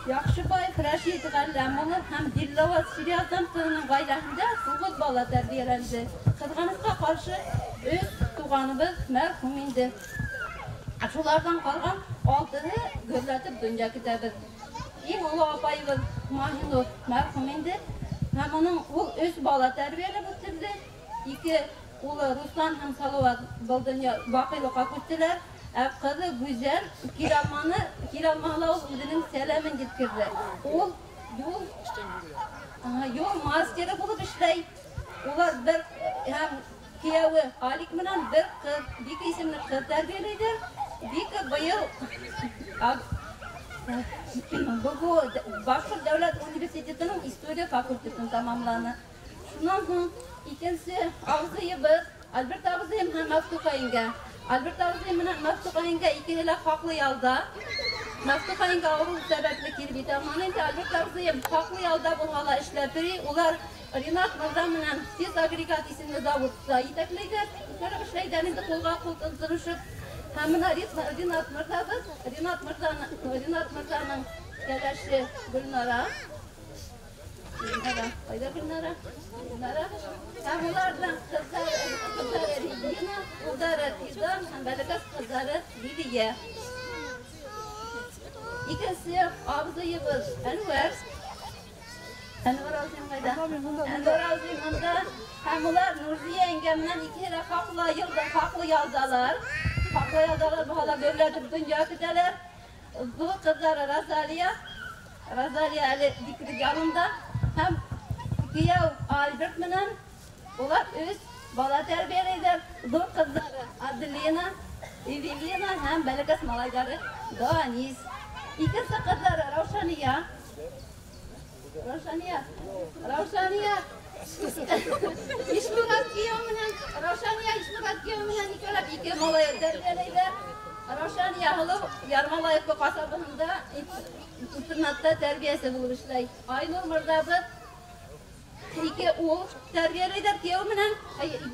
Яҡшыбаев Рәшит Ғәлләм улы һәм Диллауаз Шириаздан ҡыҙының ғаиләһендә 9 бала тәрбиәләнде. Ҡыҙғанысҡа ҡаршы 3 туғаныбыҙ мәрхүм инде. Шуларҙан ҡалған 6-һы гөрләтеп донъя көтәбеҙ. Иң оло апайыбыҙ Маһинур мәрхүм инде. Һәм уның ул 3 бала тәрбиәләп үҫтерҙе. 2 улы Руслан һәм Салауат был донъя баҡыйлыҡҡа күстеләр. Ә ҡыҙы Гүзәл килә алмаһа ла ул үҙенең сәләмен еткерҙе. Ул юл мастеры булып эшләй. Улар бер һәм кейәүе Алик менән бер ҡыҙ, Вика исемле ҡыҙ тәрбиәләйҙәр. Вика быйыл БГУ Башҡорт дәүләт университетының история факультетын тамамланы. Шунан һуң икенсе абзыйыбыҙ Альберт абзыйым һәм Мәфтуха еңгә. Альберт абзый менән Мәфтуха еңгә икеһе лә хаҡлы ялда. Мәфтуха еңгә ауырыу сәбәпле килеп етә алманы инде. Альберт абзыйым хаҡлы ялда булһа ла эшләп йөрөй. Улар Ринат мырҙа менән спецагрегат исемле заводта етәкләйҙәр. Икәүләп эшләйҙәр инде ҡулға ҡул тотоношоп. Һәм бына Ринат мырҙабыҙ, Ринат мырҙаның кәләше Гөлнара. Гөлнара, ҡайҙа Гөлнара? Гөлнара. Һәм уларҙың ҡыҙҙары Регина, улдары Фидан һәм бәләкәс ҡыҙҙары Лилиә. Икенсе абзыйыбыҙ Әнүәр. Әнүәр абзыйым ҡайҙа? Әнүәр абзыйым унда. Һәм улар Нурзиә еңгә менән икеһе лә хаҡлы ялдалар. Хаҡлы ялдалар, баһалар гөрләтеп донъя көтәләр. Ҙур ҡыҙҙары Розалия. Розалия әле декрет ялында. Һәм кейәү Альберт менән улар 3 бала тәрбиәләйҙәр. Ҙур ҡыҙҙары Аделина, Эвелина һәм бәләкәс малайҙары Данис. Икенсе ҡыҙҙары Раушания. Раушания. Раушания. Ишмурат кейәү менән, Раушания Ишмурат кейәү менән икәүләп 2 малай тәрбиәләйҙәр. Раушания һылыу Ярмолаевка ҡасабаһында интернатта тәрбиәсе булып эшләй. Айнур мырҙабыҙ 2 ул тәрбиәләйҙәр кейәү менән,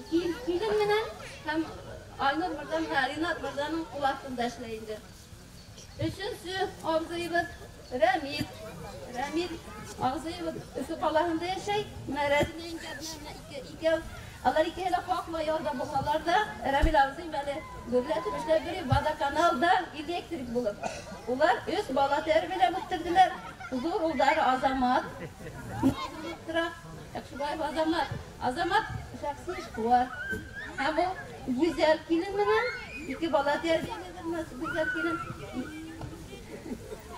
килен менән һәм Айнур мырҙа менән Ринат мырҙаның ҡул аҫтында эшләй инде. Өсөнсө абзыйыбыҙ Рәмил. Рәмил абзыйыбыҙ Өфө ҡалаһында йәшәй. Бына Рәзилә еңгә менән икәү. Алар икеһе лә хаҡлы ялда булһалар ҙа, Рәмил абзыйым әле гөрләтеп эшләп йөрөй, водоканалда электрик булып. Улар 3 бала тәрбиәләп үҫтерҙеләр. Ҙур улдары Азамат. Тора. Яҡшыбаев Азамат. Азамат шәхси эшҡыуар. Һәм ул Гүзәл килен менән 2 бала тәрбиәләйҙәр. Гүзәл килен.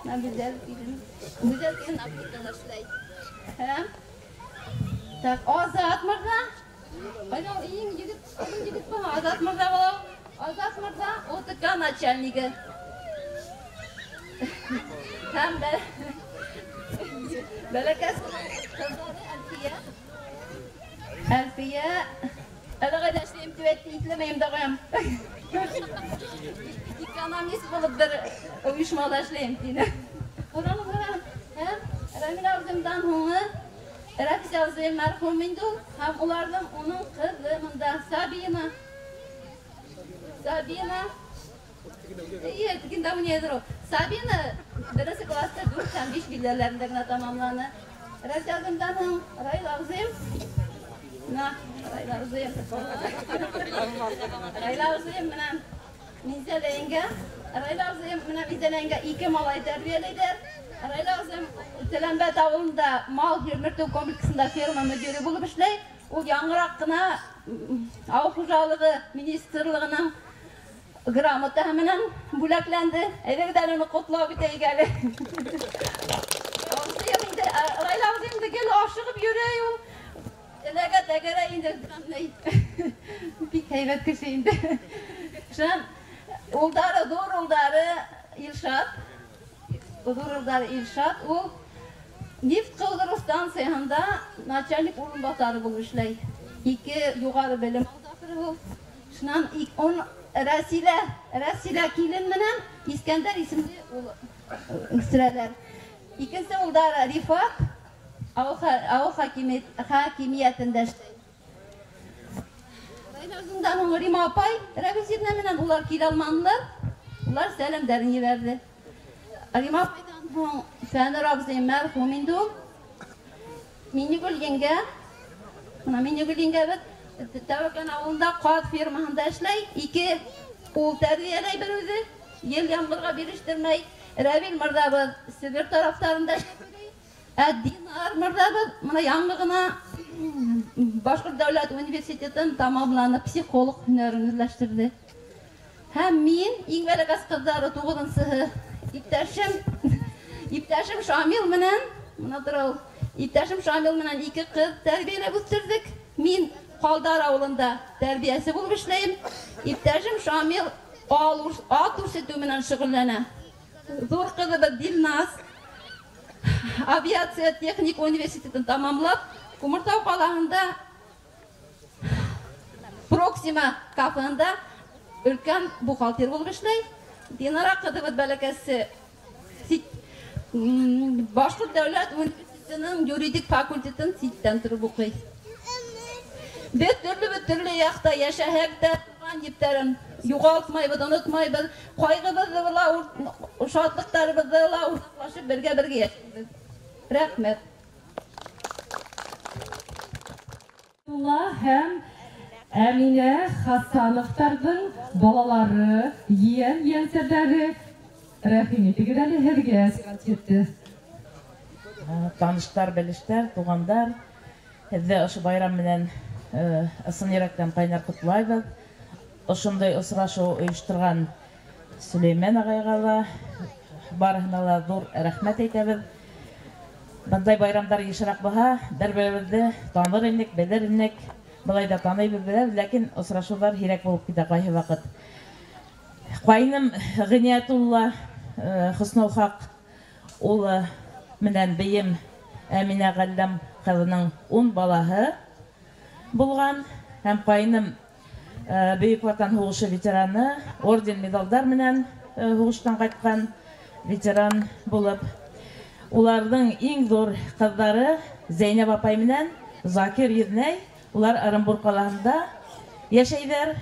Гүзәл килен. Гүзәл килен аптекала эшләй. Һәм так Азат мырҙа. Ҡайҙа ул иң егет, иң егет был Азат мырҙа була. Азат мырҙа ОТК начальнигы. Һәм бәләкәс ҡыҙҙары Әлфиә. Әлфиә әле ҡайҙа эшләйем тип әйтте, иҫләмәйем дә ҡуям. Экономист булып бер ойошмала эшләйем тине. Ҡарағыҙ, ҡарағыҙ. Һәм Рәмил абзыйымдан һуңы Рәфис абзыйым мәрхүм инде ул. Һәм уларҙың уның ҡыҙы мында Сабина. Сабина. Эйе, тегендә уйнайҙыр ул. Сабина беренсе класста 4 һәм 5 билдәләрендә генә тамамланы. Рәфис абзыйымдан һуң Раил абзыйым. На, Раил абзыйым. Раил абзыйым менән Минзәлә еңгә. Раил абзыйым менән Минзәлә еңгә 2 малай тәрбиәләйҙәр. Раил абзыйым Теләмбәт ауылында мал йөртөү комплексында ферма мөдире булып эшләй. Ул яңыраҡ ҡына ауыл хужалығы министрлығының грамотаһы менән бүләкләнде. Әйҙәгеҙ әле уны ҡотлап үтәйек әле. Абзыйым инде, Раил абзыйым инде гел ашығып йөрөй ул. Эләгә тәгәрә инде. Бик һәйбәт кеше инде. Шунан улдары, ҙур улдары Илшат. Ҙур улдары Илшат ул нефть ҡыуҙырыу станцияһында начальник урынбаҫары булып эшләй. 2 юғары белем алды ахыры ул. Шунан он Рәсилә килен менән Искәндәр исемле ул үҫтерәләр. Икенсе улдары Рифат. Авыл хакимиятендә эшләй. Район һуң Рима апай Рәвизевна менән улар килә алманылар. Улар сәләмдәрен ебәрҙе. Рима апайҙан һуң Фәнүр абзый мәрхүм инде ул. Минегөл еңгә, мына Минегөл еңгәбеҙ Тәүәкән ауылында ҡаҙ фермаһында эшләй. 2 ул тәрбиәләй бер үҙе, ел ямғырға бирештермәй. Рәвил мырҙабыҙ Себер тарафтарында эшләй. Ә Динар мырҙабыҙ мына яңы ғына Башҡорт дәүләт университетын тамамланып психолог һөнәрен үҙләштерҙе. Һәм мин иң бәләкәс ҡыҙҙары 9-нсыһы иптәшем Шамил менән, мына тора ул, иптәшем Шамил менән 2 ҡыҙ тәрбиәләп үҫтерҙек. Мин Ҡалдар ауылында тәрбиәсе булып эшләйем. Иптәшем Шамил ат үрсетеү менән шөғөлләнә. Ҙур ҡыҙыбыҙ Дилназ авиация техник университетын тамамлап, Күмертау ҡалаһында Проксима кафеһында өлкән бухгалтер булып эшләй. Динара ҡыҙыбыҙ бәләкәсе Башҡорт дәүләт университетының юридик факультетын ситтән тороп уҡый. Беҙ төрлө яҡта йәшәһәк тә туған ептәрен юғалтмайбыҙ, онотмайбыҙ. Ҡайғыбыҙҙы ла, шатлыҡтарыбыҙҙы ла уртаҡлашып бергә-бергә йәшәйбеҙ. Рәхмәт. Һәм Әминә Хасановтарҙың балалары, ейән-ейәнсәрҙәре, рәхим итегеҙ әле һеҙгә сиғатетте. Таныштар, белештәр, туғандар, һеҙҙе ошо байрам менән ысын йөрәктән ҡайнар ҡотлайбыҙ. Ошондай осрашыу ойошторған Сөләймән ағайға ла, барыһына ла ҙур рәхмәт әйтәбеҙ. Бындай байрамдар йышыраҡ булһа, бер-беребеҙҙе таныр инек, белер инек. Былай да таныйбыҙ, беләбеҙ, ләкин осрашыуҙар һирәк булып китә ҡайһы ваҡыт. Ҡайным Ғиниәтулла Хөснолхаҡ улы менән бейем Әминә Ғәлләм ҡыҙының 10 балаһы булған. Һәм ҡайным Бөйөк Ватан һуғышы ветераны, орден медалдар менән һуғыштан ҡайтҡан ветеран булып. Уларҙың иң ҙур ҡыҙҙары Зәйнәб апай менән Закир еҙнәй, улар Ырымбур ҡалаһында йәшәйҙәр.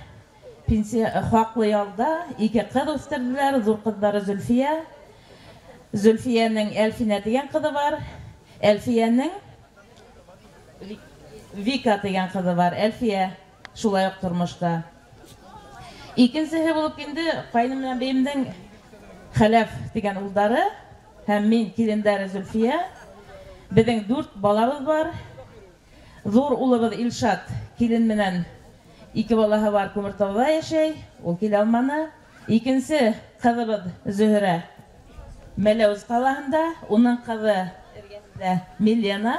Пенсия хаҡлы ялда 2 ҡыҙ үҫтерҙеләр. Ҙур ҡыҙҙары Зөлфиә. Зөлфиәнең Әлфинә тигән ҡыҙы бар. Әлфиәнең Вика тигән ҡыҙы бар. Әлфиә шулай уҡ тормошта. Икенсеһе булып инде ҡайным менән бейемдең Хәләф тигән улдары һәм мин килендәре Зөлфиә. Беҙҙең 4 балабыҙ бар. Ҙур улыбыҙ Илшат килен менән 2 балаһы бар, Күмертауҙа йәшәй, ул килә алманы. Икенсе ҡыҙыбыҙ Зөһрә Мәләүез ҡалаһында, уның ҡыҙы эргәһендә Милена.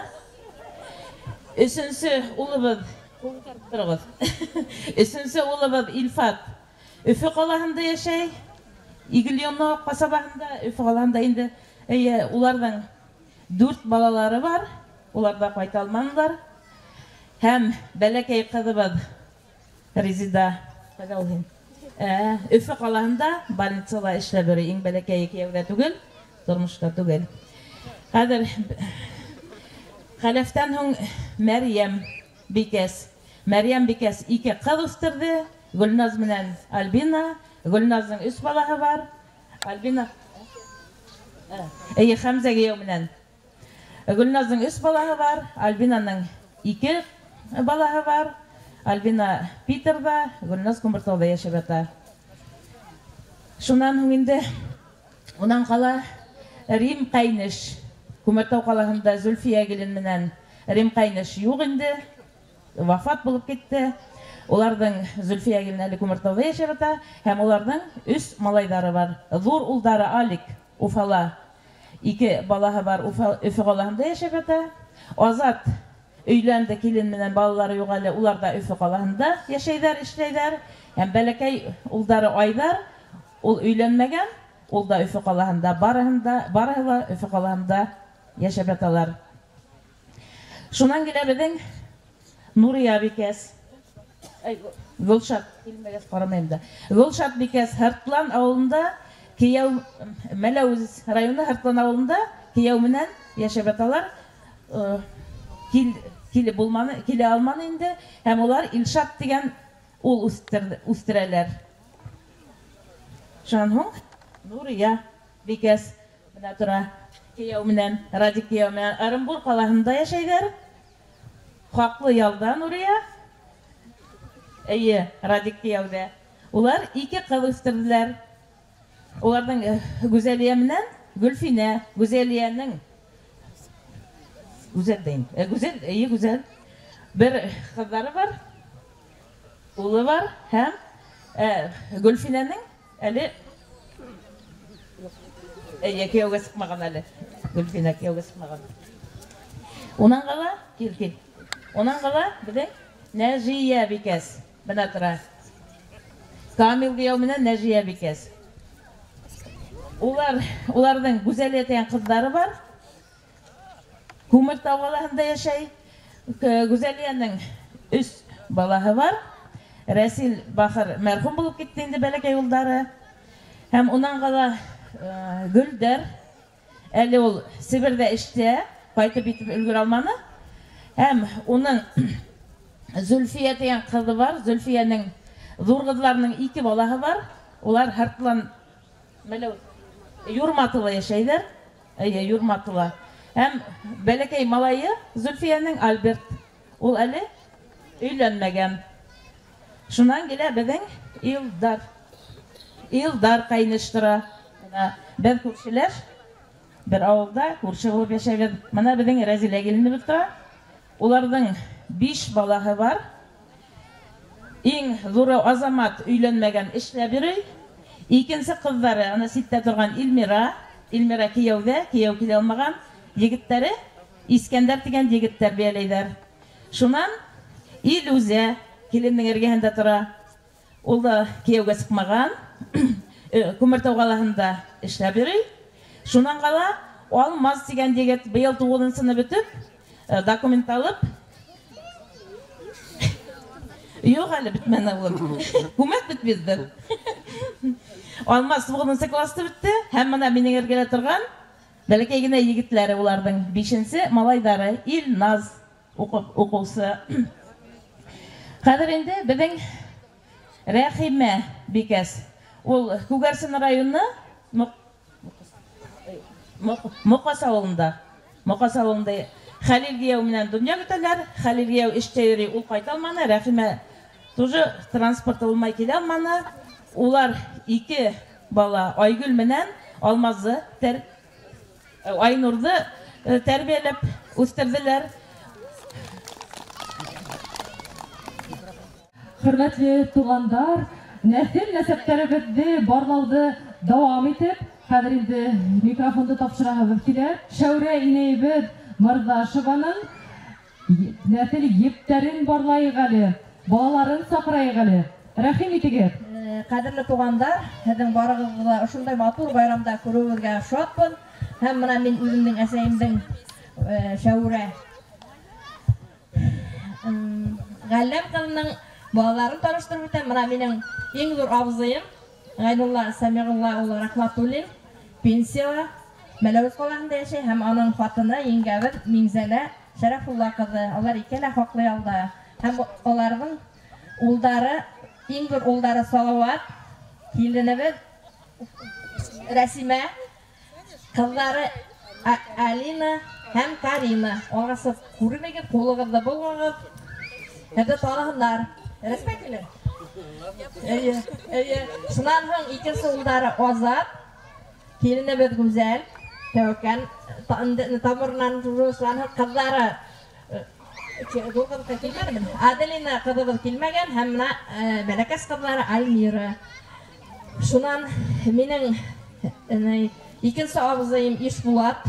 Өсөнсө улыбыҙ, тороғоҙ. Өсөнсө улыбыҙ Илфат Өфө ҡалаһында йәшәй, Игельйоно ҡасабаһында, Өфө ҡалаһында инде. Эйе, уларҙың 4 балалары бар, улар ҙа ҡайта алманылар. Һәм бәләкәй ҡыҙыбыҙ Резида, ҡайҙа ул һин? Өфө ҡалаһында больницала эшләп йөрөй, иң бәләкәйе кейәүҙә түгел, тормошта түгел. Хәҙер Хәләфтән һуң Мәрйәм бикәс. Мәрйәм бикәс 2 ҡыҙ үҫтерҙе, Гөлназ менән Альбина. Гөлназдың 3 балаһы бар. Альбина эйе, Хәмзә кейәү менән. Гөлназдың 3 балаһы бар, Альбинаның 2 балаһы бар. Альбина Питерҙа, Гөлназ Күмертауҙа йәшәп ята. Шунан һуң инде унан ҡала Рим ҡәйнеш. Күмертау ҡалаһында Зөлфиә килен менән Рим ҡәйнеш юҡ инде, вафат булып китте. Уларҙың Зөлфиә килен әле Күмертауҙа йәшәп ята, һәм уларҙың 3 малайҙары бар. Ҙур улдары Алик Уфала, 2 балаһы бар, Өфө ҡалаһында йәшәп ята. Азат өйләнде, килен менән балалары юҡ әле, улар ҙа Өфө ҡалаһында йәшәйҙәр, эшләйҙәр. Һәм бәләкәй улдары Айҙар, ул өйләнмәгән, ул да Өфө ҡалаһында, барыһы ла Өфө ҡалаһында йәшәп яталар. Шунан килә беҙҙең Нурия бикәс. Гөлшат, килмәгәс ҡарамайым да. Гөлшат бикәс Һыртлан ауылында, кейәү, Мәләүез районы Һыртлан ауылында кейәү менән йәшәп яталар. Килеп булманы, килә алманы инде. Һәм улар Илшат дигән ул үҫтерәләр. Шунан һуң Нурия бикәс менә тора. Кейәү менән, Радик кейәү менән Ырымбур ҡалаһында йәшәйҙәр. Хаҡлы ялда Нурия. Эйе, Радик кейәүҙә. Улар ике ҡыҙ үҫтерҙеләр. Уларҙың Гүзәлиә менән Гөлфинә. Гүзәлиәнең Гүзәл тейем. Гүзәл, эйе, Гүзәл. Бер ҡыҙҙары бар, улы бар һәм Гөлфинәнең әле эйе, кейәүгә сыҡмаған әле. Гөлфинә кейәүгә сыҡмаған. Унан ҡала, кил, кил. Унан ҡала беҙҙең Нәжиә бикәс бына тора. Камил кейәү менән Нәжиә бикәс. Уларҙың Гүзәлиә тигән ҡыҙҙары бар. Күмертау ҡалаһында йәшәй. Гүзәлиәнең 3 балаһы бар. Рәсил бахыр мәрхүм булып китте инде, бәләкәй улдары. Һәм унан ҡала Гөлдәр. Әле ул Себерҙә эштә, ҡайтып етеп өлгөрә алманы. Һәм уның Зөлфиә тигән ҡыҙы бар. Зөлфиәнең ҙур ҡыҙҙарының 2 балаһы бар. Улар Һыртлан Мәләү Юрматыла йәшәйҙәр. Эйе, Юрматыла. Һәм бәләкәй малайы Зөлфиәнең Альберт. Ул әле өйләнмәгән. Шунан килә беҙҙең Илдар. Илдар ҡайныш тора. Бына беҙ күршеләр, бер ауылда күрше булып йәшәйбеҙ. Бына беҙҙең Рәзилә киленебеҙ тора. Уларҙың 5 балаһы бар. Иң ҙуры Азамат өйләнмәгән, эшләп йөрөй. Икенсе ҡыҙҙары, ана ситтә торған Илмира. Илмира кейәүҙә, кейәү килә алмаған. Егеттәре Искәндәр тигән егет тәрбиәләйҙәр. Шунан Илүзә килендең эргәһендә тора. Ул да кейәүгә сыҡмаған. Күмертау ҡалаһында эшләп йөрөй. Шунан ҡала Алмаз тигән егет быйыл 9-сыны бөтөп, документ алып. Юҡ әле бөтмәне улым. Күмәк бит беҙҙең. Алмаз 9-нсы класты бөттө һәм бына минең эргәлә торған бәләкәй генә егетләре уларҙың 5-нсе малайҙары Илназ уҡыусы. Хәҙер инде беҙҙең Рәхимә бикәс. Ул Күгәрсен районы Моҡас ауылында. Моҡас ауылында Хәлил кейәү менән донъя көтәләр. Хәлил кейәү эштә йөрөй, ул ҡайта алманы. Рәхимә тоже транспорты булмай килә алманы. Улар 2 бала Айгөл менән Алмазы Айнурҙы тәрбиәләп үҫтерҙеләр. Хөрмәтле туғандар, нәҫел нәсәптәребеҙҙе барлауҙы дауам итеп, хәҙер инде микрофонды тапшыраһыбыҙ килә. Шәүрә инәйебеҙ Мырҙашеваның нәҫел ептәрен барлайыҡ әле, балаларын саҡырайыҡ әле. Рәхим итегеҙ. Ҡәҙерле туғандар, һеҙҙең барығыҙҙы ла ошондай матур байрамда күреүебеҙгә шатбыҙ. Һәм бына мин үҙемдең әсәйемдең Шәүрә Ғәлләм ҡыҙының балаларын таныштырып үтәм. Бына минең иң ҙур абзыйым Ғәйнулла Сәмиғулла улы Рәхмәтуллин пенсияла Мәләүез ҡалаһында йәшәй һәм уның ҡатыны еңгәбеҙ Миңзәлә Шәрәфулла ҡыҙы. Улар икәү лә хаҡлы ялда. Һәм уларҙың улдары, иң ҙур улдары Салауат, киленебеҙ Рәсимә, ҡыҙҙары Алина һәм Карина. Алғасып күренегеҙ, ҡулығыҙҙы болғағыҙ. Һеҙҙе таныһындар. Рәсмә килен. Эйе, эйе. Шунан һуң икенсе улдары Азат, киленебеҙ Гүзәл, Тәүәкән тамырынан шунан һуң ҡыҙҙары ҙур ҡыҙ килмәнеме? Аделина ҡыҙыбыҙ килмәгән һәм бына бәләкәс ҡыҙҙары Альмира. Шунан минең икенсе абзыйым Ишбулат.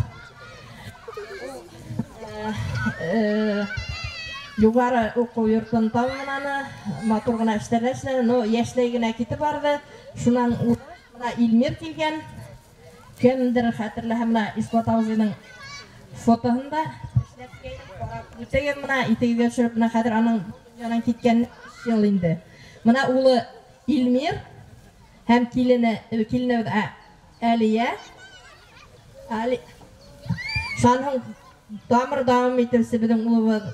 Юғары уҡыу йортон тамамланы, матур ғына эштәрҙә эшләне, но йәшләй генә китеп барҙы. Шунан бына Илмир килгән. Кемдер хәтерләһә, бына Исбат абзыйның фотоһында эшләп ҡарап үтәгән, бына итегеҙгә төшөрөп, бына хәҙер аның донъянан киткән йыл инде. Бына улы Илмир һәм киленебеҙ Әлиә. Али. Шунан һуң Тамыр дауам итеүсе беҙҙең улыбыҙ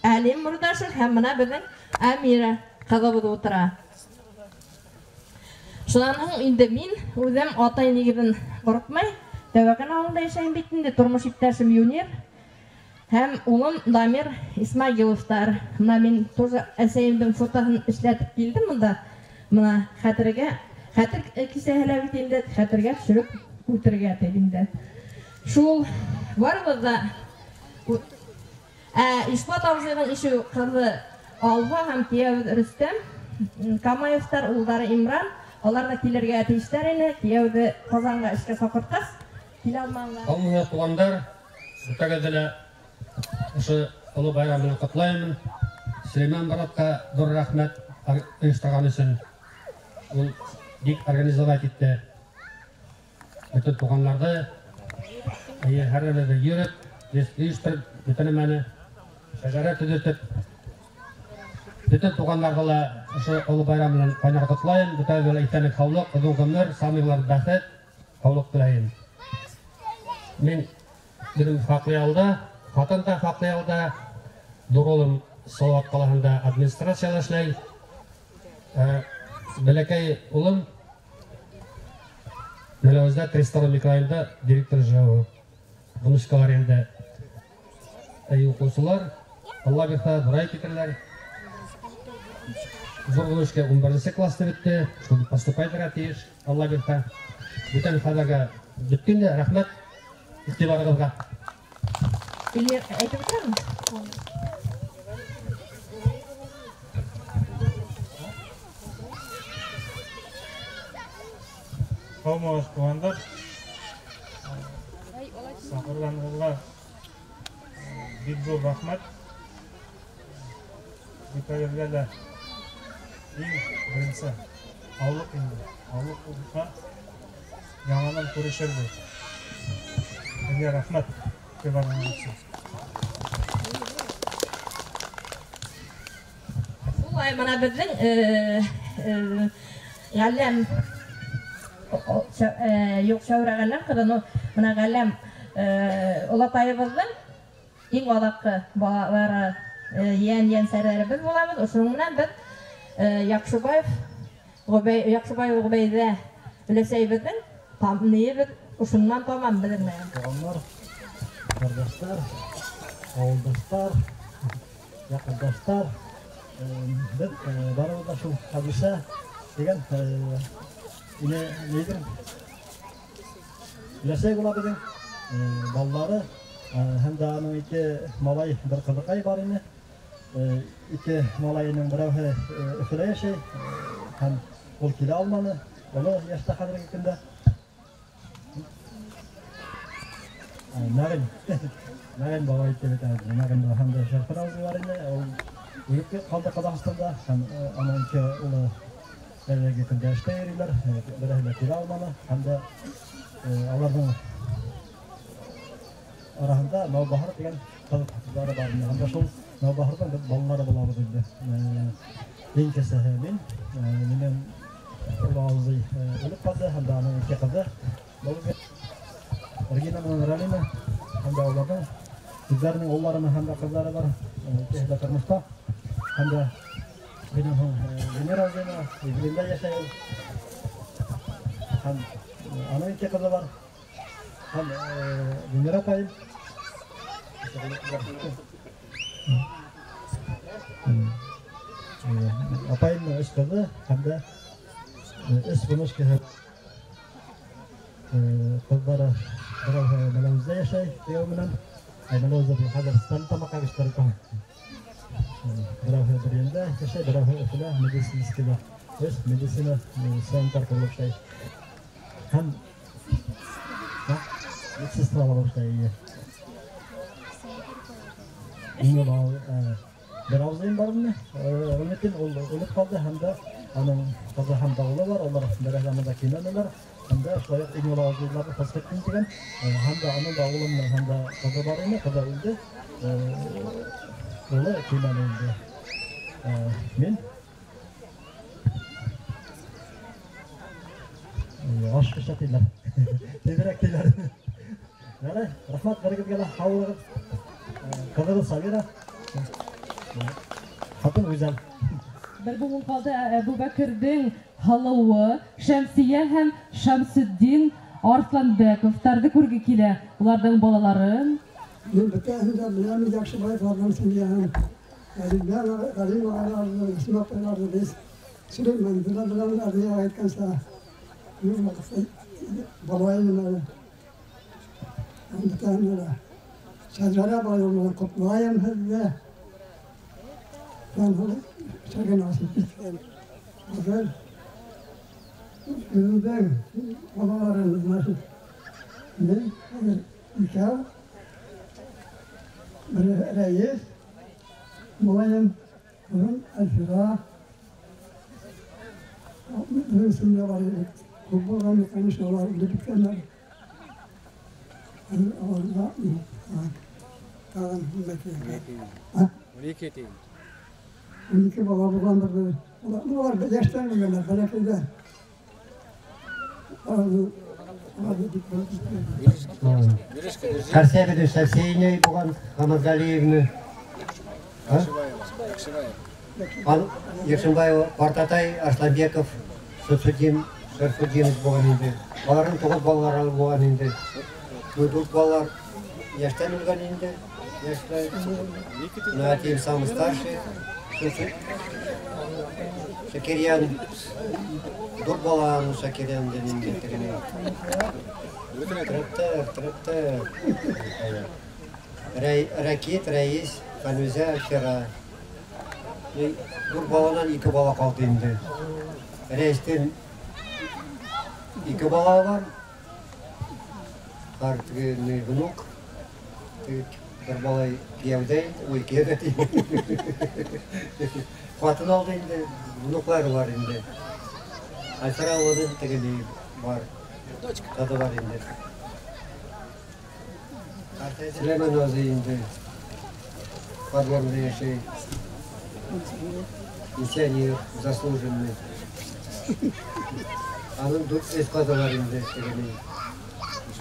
Әлим Мурдашев һәм бына беҙҙең Әмирә ҡыҙыбыҙ ултыра. Шунан һуң инде мин үҙем атай нигеҙен ҡурҡмай, Тәүәкән ауылында йәшәйем бит инде, тормош иптәшем Юнир һәм улым Дамир Исмагиловтар. Бына мин тоже әсәйемдең фотоһын эшләтеп килдем бында. Бына хәтергә, хәтер кисәһе лә бит инде, хәтергә төшөрөп үтергә тип инде. Шул барыбыҙ ҙа Ишбат абзыйҙың ишеү ҡыҙы Алға һәм кейәүе Рөстәм Камаевтар, улдары Имран, алар ҙа килергә тейештәр ине. Кейәүҙе Ҡазанға эшкә саҡыртҡас, килә алманылар. Һаумыһығыҙ, туғандар, бөтәгеҙҙе лә ошо оло байрам менән ҡотлаймын. Сөләймән братҡа ҙур рәхмәт ойошторған өсөн. Ул бик организовать итте. Бөтөн туғандарҙы, һәр беребеҙҙе йөрөп, ойоштороп, бөтә нәмәне шәжәрә төҙөтөп, бөтөн туғандарҙы ла ошо оло байрам менән ҡайнар ҡотлайым. Бөтәгеҙгә лә иҫәнлек, һаулыҡ, оҙон ғүмер, самиғлар бәхет, һаулыҡ теләйем. Мин үҙем хаҡлы ялда, ҡатын да хаҡлы ялда, ҙур улым Салауат ҡалаһында администрацияла эшләй. Бәләкәй улым Мәләүездә 32 микрорайонда директор ЖЭО. Внучкалар инде уҡыусылар, Алла бирһә, ҙурайып китерләр. Ҙур внучка 11 класты бөттө, шул поступать итергә тейеш, Алла бирһә. Бүтән хәҙергә бөткән дә, рәхмәт иғтибарығыҙға. Эльмир, әйтеп үтәме? Һаумыһығыҙ, туғандар. Саҡырғанығыҙға бик ҙур рәхмәт. Бөтәгеҙгә лә иң беренсе һаулыҡ инде. Һаулыҡ булһа, яңынан күрешербеҙ. Һеҙгә рәхмәт иғтибарығыҙ өсөн. Шулай, бына беҙҙең Ғәлләм, юҡ, Шәүрә Ғәлләм ҡыҙы, ну, бына Ғәлләм олатайыбыҙҙың иң аҙаҡҡы балалары, йән-йәнсәрҙәребеҙ булабыҙ. Ошоноң менән беҙ Яҡшыбаев Ғөбәйҙә өләсәйебеҙҙең ниебеҙ ошонан тамам беҙҙең менән. Туғандар, ҡәрҙәштәр, ауылдаштар, яҡындаштар, беҙ барыбыҙ ҙа шул Хәҙисә тигән нейҙең өләсәй була беҙҙең балалары, һәм дә уның ике малай, бер ҡыҙыҡай бар ине. Ике малайының берәүһе Өфөлә йәшәй, һәм ул килә алманы, оло йәштә хәҙерге көндә. Нәғим, Нәғим бабай тип әйтәбеҙ. Нәғим һәм дә Шәрфән абзый бар ине, ул үлеп ҡалды Ҡаҙағстанда, һәм уның ике улы әлеге көндә эштә йөрөйләр, береһе лә килә алманы, һәм дә уларҙың араһында Нәүбаһар тигән ҡыҙҙары бар ине. Һәм дә шул Нәүбаһарҙың беҙ балалары булабыҙ инде. Иң кесеһе мин, минең оло абзый үлеп ҡалды, һәм дә уның ике ҡыҙы Регина менән Ралина, һәм дә уларҙың үҙҙәренең уллары һәм дә ҡыҙҙары бар, икеһе лә тормошта. Һәм дә минең һуң Венера абзыйна Иглиндә йәшәй ул. Һәм уның ике ҡыҙы бар. Һәм Венера апайым. Апайымдың өс ҡыҙы һәм дә өс внучкаһы. Ҡыҙҙары берәүһе Мәләүездә йәшәй кейәүе менән. Мәләүездә хәҙер Стәрлетамаҡҡа күстереп. Берәүһе Бөрйәндә йәшәй, берәүһе Өфөлә медицинскийҙа. Өс медицина санитарка булып эшләй. Һәм медсестра булып эшләй. Бер абзыйым бар ине, Ғилметдин, ул үлеп ҡалды, һәм дә уның ҡыҙы һәм дә улы бар, улар берәһе бында килмәнеләр. Һәм дә шулай уҡ иң оло абзыйлары Фәсхетдин тигән, һәм дә уның да улы менән һәм дә ҡыҙы бар ине, ҡыҙы үлде, улы килмәне инде. Мин аш пешә тиләр. Тиҙерәк тиләр. Ярай, рәхмәт бәрегеҙгә лә, һау булығыҙ. Ҡыҙыбыҙ Сабира, ҡатын Гүзәл. Бер быуын ҡалды Әбүбәкерҙең һылыуы Шәмсиә һәм Шәмсетдин Арсланбековтарҙы күрге килә. Уларҙың балаларын. Мин бөтәһен дә беләм, Яҡшыбаевларҙың семьяһын. Ғәлим ағаларҙы, Исма апайларҙы беҙ Сөләймәнде лә беләбеҙ, Арниә әйткәнсә. Мин ваҡытта бала инем әле. Бөтәһен дә. Шәжәрә байрамы менән ҡотлайым һеҙҙе. Шәгә насип итһен. Хәҙер үҙемдең балаларым, значит, мин хәҙер икәү, бере Рәйес, малайым, бының Әлфира. Беҙҙең семьялар күп булған, конечно, улар үлеп бөткәндәр. Уларҙа тағын нимә тием? 12 тием. 12 бала булғандыр. Улар йәштән үлгәндәр, бәләкәйҙән. Ҡәрсәбеҙ Шәмсиә булған, Хамазғәлиевна. Яҡшыбаева, ҡартатай Арсланбеков, Шәмсетдин, Шәрфетдинов булған инде. Уларҙың 9 балалары булған инде. Дүрт балалар йәштән үлгән инде. Йәштән. Бына әтием самый старший. Шакирьян, дүрт баланы Шакирьян инде тегене. Трактор. Ракет, Рәис, Фәнүзә, Альфира. Дүрт баланан 2 бала ҡалды инде. Рәйестән 2 бала бар. Бар теге внук. Бер бала кейәүҙә инде, ой, кейәүҙә тием. Ҡатын алды инде, внуклары бар инде. Альфира уның теге бар, ҡыҙы бар инде. Сөләймән абзый инде Подгорный йәшәй. Пенсионер, заслуженный. Аның 4 ҡыҙы бар инде, теге.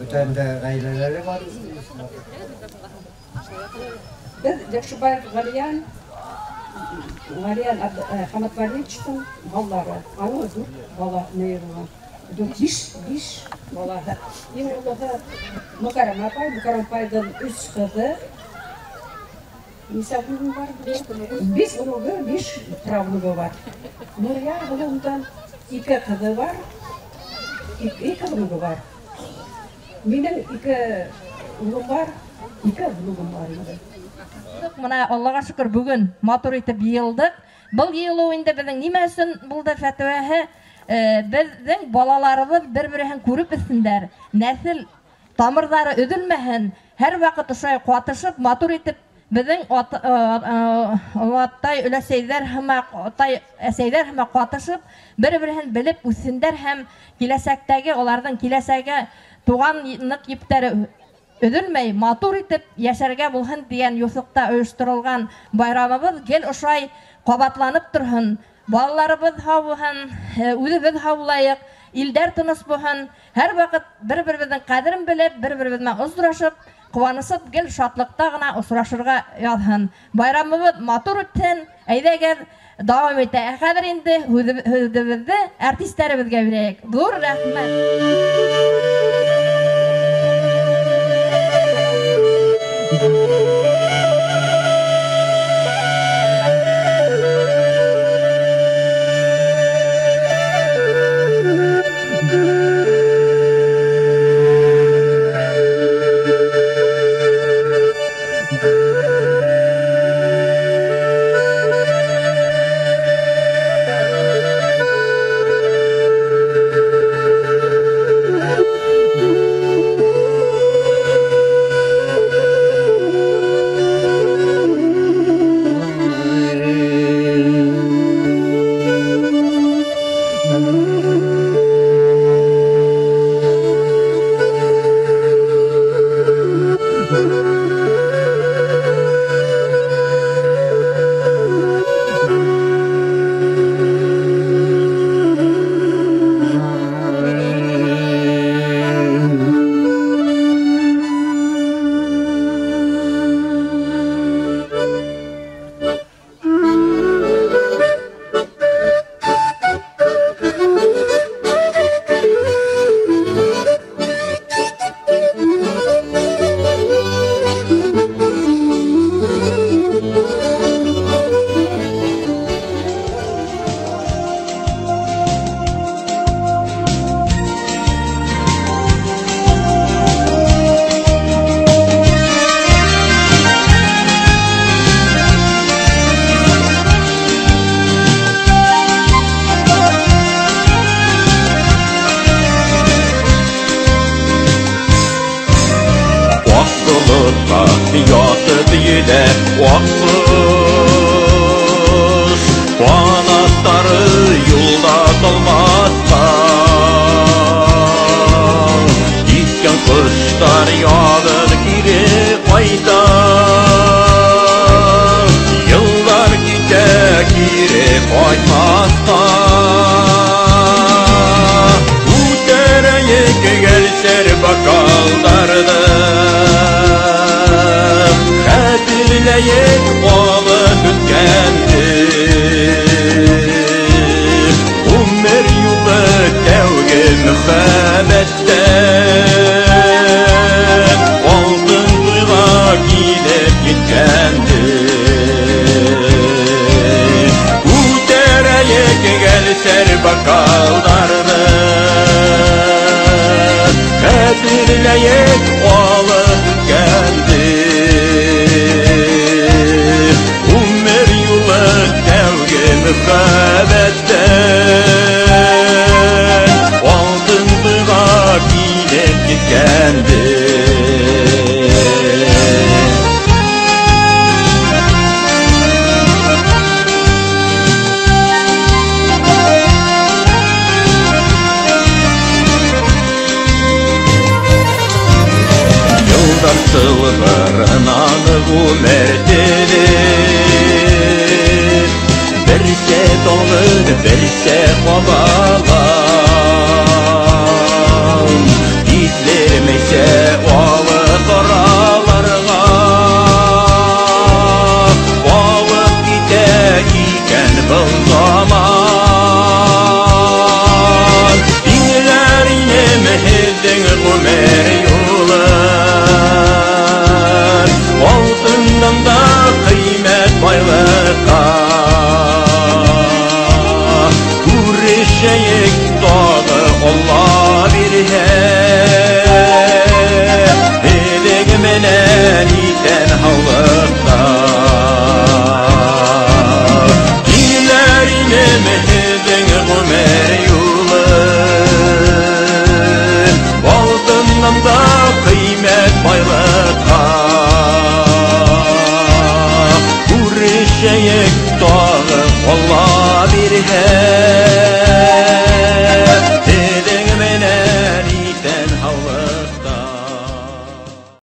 Бөтәһендә ғаиләләре бар. Беҙ Яҡшыбаев Ғәлиән Хаматвалиевичтың балалары. Аның 4 бала нейрылған. 5 балаһы. Иң олоһо Мөкәрәм апай, Мөкәрәм апайҙың 3 ҡыҙы. Нисә внугы бар? 5 внугы, 5 правнугы бар. Нурия улымдан 2 ҡыҙы бар, 2 внугы бар. Минең 2 улым бар, 2 внугым бар инде. Бына Аллаға шөкөр, бөгөн матур итеп йыйылдыҡ. Был йыйылыу инде беҙҙең нимә өсөн булды фәтүәһе? Беҙҙең балаларыбыҙ бер-береһен күреп үҫһендәр, нәҫел тамырҙары өҙөлмәһен, һәр ваҡыт ошолай ҡатышып, матур итеп беҙҙең атай өләсәйҙәр һымаҡ, атай әсәйҙәр һымаҡ ҡатышып, бер-береһен белеп үҫһендәр һәм киләсәктәге уларҙың киләсәге туғанлыҡ ептәре өҙөлмәй, матур итеп йәшәргә булһын тигән юҫыҡта ойошторолған байрамыбыҙ гел ошолай ҡабатланып торһон. Балаларыбыҙ һау булһын, үҙебеҙ һау булайыҡ, илдәр тыныс булһын. Һәр ваҡыт бер-беребеҙҙең ҡәҙерен белеп, бер-беребеҙ менән осрашып, ҡыуанышып, гел шатлыҡта ғына осрашырға яҙһын. Байрамыбыҙ матур үтһен, әйҙәгеҙ дауам итә. Ә хәҙер инде һүҙебеҙҙе артистәребеҙгә бирәйек. Ҙур рәхмәт. Thank you. Болотҡа ятып йөҙә аҡҡош. Ҡанаттары юлда талмаҫҡа, киткән ҡоштар яҙын кире ҡайта. Йылдар китә, кире ҡайтмаҫҡа. Күтәрәйек гәлсәр бокалдарҙы, хәтерләйек алыҫ үткәнде. Ғүмер юлы тәүге мөхәббәттән алтын туйға килеп еткәнде. Күтәрәйек гәлсәр бокалдарҙы, хәтерләйек алыҫ үткәнде. Ғүмер юлы тәүге мөхәббәттән алтын туйға килеп еткәнде. Йылдар сылғырынан ғүмер теҙеп, берсә талғын, берсә ҡабат.